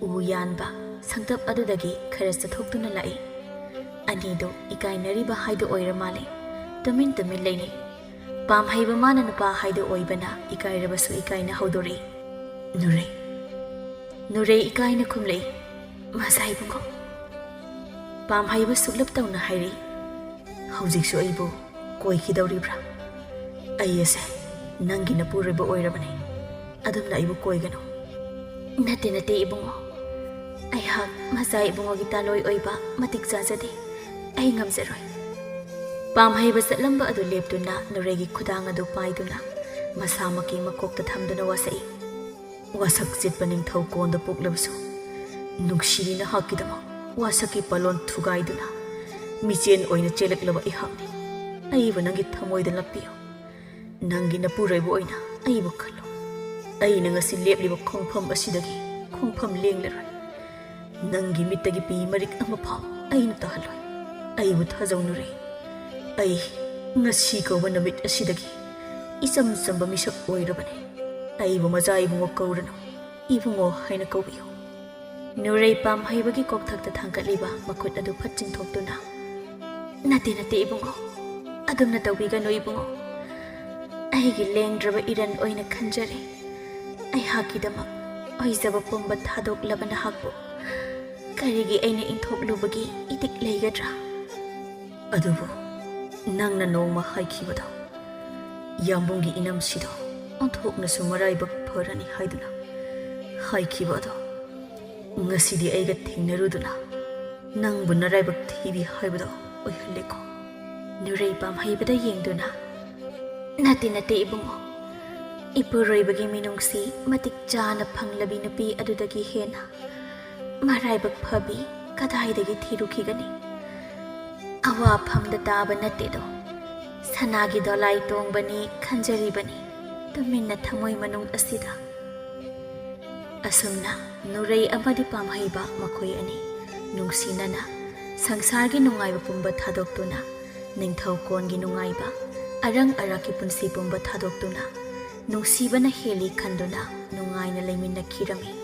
ꯎ ꯌꯥꯟꯕ ꯁꯪꯇꯞ ꯑꯗꯨꯗꯒꯤ ꯈꯔ ꯆꯠꯊꯣꯛꯇꯨꯅ ꯂꯥꯛꯏ꯫ ꯑꯅꯤꯗꯨ ꯏꯀꯥꯏꯅꯔꯤꯕ ꯍꯥꯏꯗꯨ ꯑꯣꯏꯔ ꯃꯥꯜꯂꯦ꯫ ꯇꯨꯃꯤꯟ ꯇꯨꯃꯤꯟ ꯂꯩꯅꯩ꯫ ꯄꯥꯝꯍꯩꯕ ꯃꯥꯅ ꯅꯨꯄꯥ ꯍꯥꯏꯗꯨ ꯑꯣꯏꯕꯅ ꯏꯀꯥꯏꯔꯕꯁꯨ ꯏꯀꯥꯏꯅ ꯍꯧꯗꯣꯔꯛꯏ꯫ "ꯅꯨꯔꯩ, ꯅꯨꯔꯩ ꯏꯀꯥꯏꯅ ꯈꯨꯝꯂꯛꯏ꯫ "ꯃꯖꯥ ꯏꯕꯨꯡꯉꯣ꯫" ꯄꯥꯝꯍꯩꯕ ꯁꯨꯛꯂꯞ ꯇꯧꯅ ꯍꯥꯏꯔꯛꯏ꯫ "ꯍꯧꯖꯤꯛꯁꯨ ꯑꯩꯕꯨ ꯀꯣꯏꯈꯤꯗꯧꯔꯤꯕ꯭ꯔꯥ? ꯑꯩ ꯑꯁꯦ ꯅꯪꯒꯤ ꯅꯄꯨꯔꯣꯏꯕ ꯑꯣꯏꯔꯕꯅꯤ꯫ ꯑꯗꯨꯝꯅ ꯑꯩꯕꯨ ꯀꯣꯏꯒꯅꯨ꯫" "ꯅꯠꯇꯦ, ꯅꯠꯇꯦ ꯏꯕꯨꯡꯉꯣ꯫ ꯑꯩꯍꯥꯛ ꯃꯖꯥ ꯏꯕꯨꯡꯉꯣꯒꯤ ꯇꯥꯂꯣꯏ ꯑꯣꯏꯕ ꯃꯇꯤꯛ ꯆꯥꯖꯗꯦ꯫ ꯑꯩ ꯉꯝꯖꯔꯣꯏ꯫" ꯄꯥꯝꯍꯩꯕ ꯆꯠꯂꯝꯕ ꯑꯗꯨ ꯂꯦꯞꯇꯨꯅ ꯅꯨꯔꯩꯒꯤ ꯈꯨꯗꯥꯡ ꯑꯗꯨ ꯄꯥꯏꯗꯨꯅ ꯃꯁꯥꯃꯛꯀꯤ ꯃꯀꯣꯛꯇ ꯊꯝꯗꯨꯅ ꯋꯥꯁꯛꯏ꯫ "ꯋꯥꯁꯛ ꯆꯤꯠꯄ ꯅꯤꯡꯊꯧ ꯀꯣꯟꯗ ꯄꯣꯛꯂꯕꯁꯨ, ꯅꯨꯡꯁꯤꯔꯤ ꯅꯍꯥꯛꯀꯤꯗꯃꯛ ꯋꯥꯁꯛꯀꯤ ꯄꯥꯂꯣꯟ ꯊꯨꯒꯥꯏꯗꯨꯅ ꯃꯤꯆꯦꯟ ꯑꯣꯏꯅ ꯆꯦꯜꯂꯛꯂꯕ ꯑꯩꯍꯥꯛꯅꯤ꯫ ꯑꯩꯕꯨ ꯅꯪꯒꯤ ꯊꯃꯣꯏꯗ ꯂꯥꯠꯄꯤꯌꯨ꯫ ꯅꯪꯒꯤ ꯅꯄꯨꯔꯣꯏꯕ ꯑꯣꯏꯅ ꯑꯩꯕꯨ ꯈꯜꯂꯨ꯫ ꯑꯩꯅ ꯉꯁꯤ ꯂꯦꯞꯂꯤꯕ ꯈꯣꯡꯐꯝ ꯑꯁꯤꯗꯒꯤ ꯈꯣꯡꯐꯝ ꯂꯦꯡꯂꯔꯣꯏ꯫ ꯅꯪꯒꯤ ꯃꯤꯠꯇꯒꯤ ꯄꯤ ꯃꯔꯤꯛ ꯑꯃ ꯐꯥꯎ ꯑꯩꯅ ꯇꯥꯍꯜꯂꯣꯏ꯫ ꯑꯩꯕꯨ ꯊꯥꯖꯧ ꯅꯨꯔꯩ꯫ ꯑꯩ ꯉꯁꯤ ꯀꯧꯕ ꯅꯨꯃꯤꯠ ꯑꯁꯤꯗꯒꯤ ꯏꯆꯝ ꯆꯝꯕ ꯃꯤꯁꯛ ꯑꯣꯏꯔꯕꯅꯤ꯫ ꯑꯩꯕꯨ ꯃꯖꯥ ꯏꯕꯨꯡꯉꯣ ꯀꯧꯔꯅꯨ, ꯏꯕꯨꯡꯉꯣ ꯍꯥꯏꯅ ꯀꯧꯕꯤꯌꯨ꯫" ꯅꯨꯔꯩ ꯄꯥꯝꯍꯩꯕꯒꯤ ꯀꯣꯛꯊꯛꯇ ꯊꯥꯡꯒꯠꯂꯤꯕ ꯃꯈꯨꯠ ꯑꯗꯨ ꯐꯠ ꯆꯤꯡꯊꯣꯛꯇꯨꯅ, "ꯅꯠꯇꯦ, ꯅꯠꯇꯦ ꯏꯕꯨꯡꯉꯣ, ꯑꯗꯨꯝꯅ ꯇꯧꯕꯤꯒꯅꯨ ꯏꯕꯨꯡꯉꯣ꯫ ꯑꯩꯒꯤ ꯂꯦꯡꯗ꯭ꯔꯕ ꯏꯔꯟ ꯑꯣꯏꯅ ꯈꯟꯖꯔꯦ꯫ ꯑꯩꯍꯥꯛꯀꯤꯗꯃꯛ ꯑꯣꯏꯖꯕ ꯄꯨꯝꯕ ꯊꯥꯗꯣꯛꯂꯕ ꯅꯍꯥꯛꯄꯨ ꯀꯔꯤꯒꯤ ꯑꯩꯅ ꯏꯟꯊꯣꯛꯂꯨꯕꯒꯤ ꯏꯇꯤꯛ ꯂꯩꯒꯗ꯭ꯔꯥ? ꯑꯗꯨꯕꯨ ꯅꯪꯅ ꯅꯣꯡꯃ ꯍꯥꯏꯈꯤꯕꯗꯣ, ꯌꯥꯝꯕꯨꯡꯒꯤ ꯏꯅꯝꯁꯤꯗꯣ ꯑꯣꯟꯊꯣꯛꯅꯁꯨ ꯃꯔꯥꯏꯕꯛ ꯐꯔꯅꯤ ꯍꯥꯏꯗꯨꯅ ꯍꯥꯏꯈꯤꯕ ꯑꯗꯣ, ꯉꯁꯤꯗꯤ ꯑꯩꯒ ꯊꯦꯡꯅꯔꯨꯗꯨꯅ ꯅꯪꯕꯨ ꯅꯔꯥꯏꯕꯛ ꯊꯤꯕꯤ ꯍꯥꯏꯕꯗꯣ ꯑꯣꯏꯍꯜꯂꯦꯀꯣ?" ꯅꯨꯔꯩ ꯄꯥꯝꯍꯩꯕꯗ ꯌꯦꯡꯗꯨꯅ, "ꯅꯠꯇꯦ, ꯅꯠꯇꯦ ꯏꯕꯨꯡꯉꯣ, ꯏꯄꯨꯔꯣꯏꯕꯒꯤ ꯃꯤꯅꯨꯡꯁꯤ ꯃꯇꯤꯛ ꯆꯥꯅ ꯐꯪꯂꯕꯤ ꯅꯨꯄꯤ ꯑꯗꯨꯗꯒꯤ ꯍꯦꯟꯅ ꯃꯔꯥꯏꯕꯛ ꯐꯕꯤ ꯀꯗꯥꯏꯗꯒꯤ ꯊꯤꯔꯨꯈꯤꯒꯅꯤ? ꯑꯋꯥꯐꯝꯗ ꯇꯥꯕ ꯅꯠꯇꯦꯗꯣ, ꯁꯅꯥꯒꯤ ꯗꯣꯂꯥꯏ ꯇꯣꯡꯕꯅꯤ ꯈꯟꯖꯔꯤꯕꯅꯤ ꯇꯨꯃꯤꯟꯅ ꯊꯃꯣꯏ ꯃꯅꯨꯡ ꯑꯁꯤꯗ꯫" ꯑꯁꯨꯝꯅ ꯅꯨꯔꯩ ꯑꯃꯗꯤ ꯄꯥꯝꯍꯩꯕ ꯃꯈꯣꯏ ꯑꯅꯤ ꯅꯨꯡꯁꯤꯅꯅ ꯁꯪꯁꯥꯔꯒꯤ ꯅꯨꯡꯉꯥꯏꯕ ꯄꯨꯝꯕ ꯊꯥꯗꯣꯛꯇꯨꯅ ꯅꯤꯡꯊꯧ ꯀꯣꯟꯒꯤ ꯅꯨꯡꯉꯥꯏꯕ ꯑꯔꯪ ꯑꯔꯥꯛꯀꯤ ꯄꯨꯟꯁꯤ ꯄꯨꯝꯕ ꯊꯥꯗꯣꯛꯇꯨꯅ, ꯅꯨꯡꯁꯤꯕꯅ ꯍꯦꯜꯂꯤ ꯈꯟꯗꯨꯅ ꯅꯨꯡꯉꯥꯏꯅ ꯂꯩꯃꯤꯟꯅꯈꯤꯔꯝꯃꯤ꯫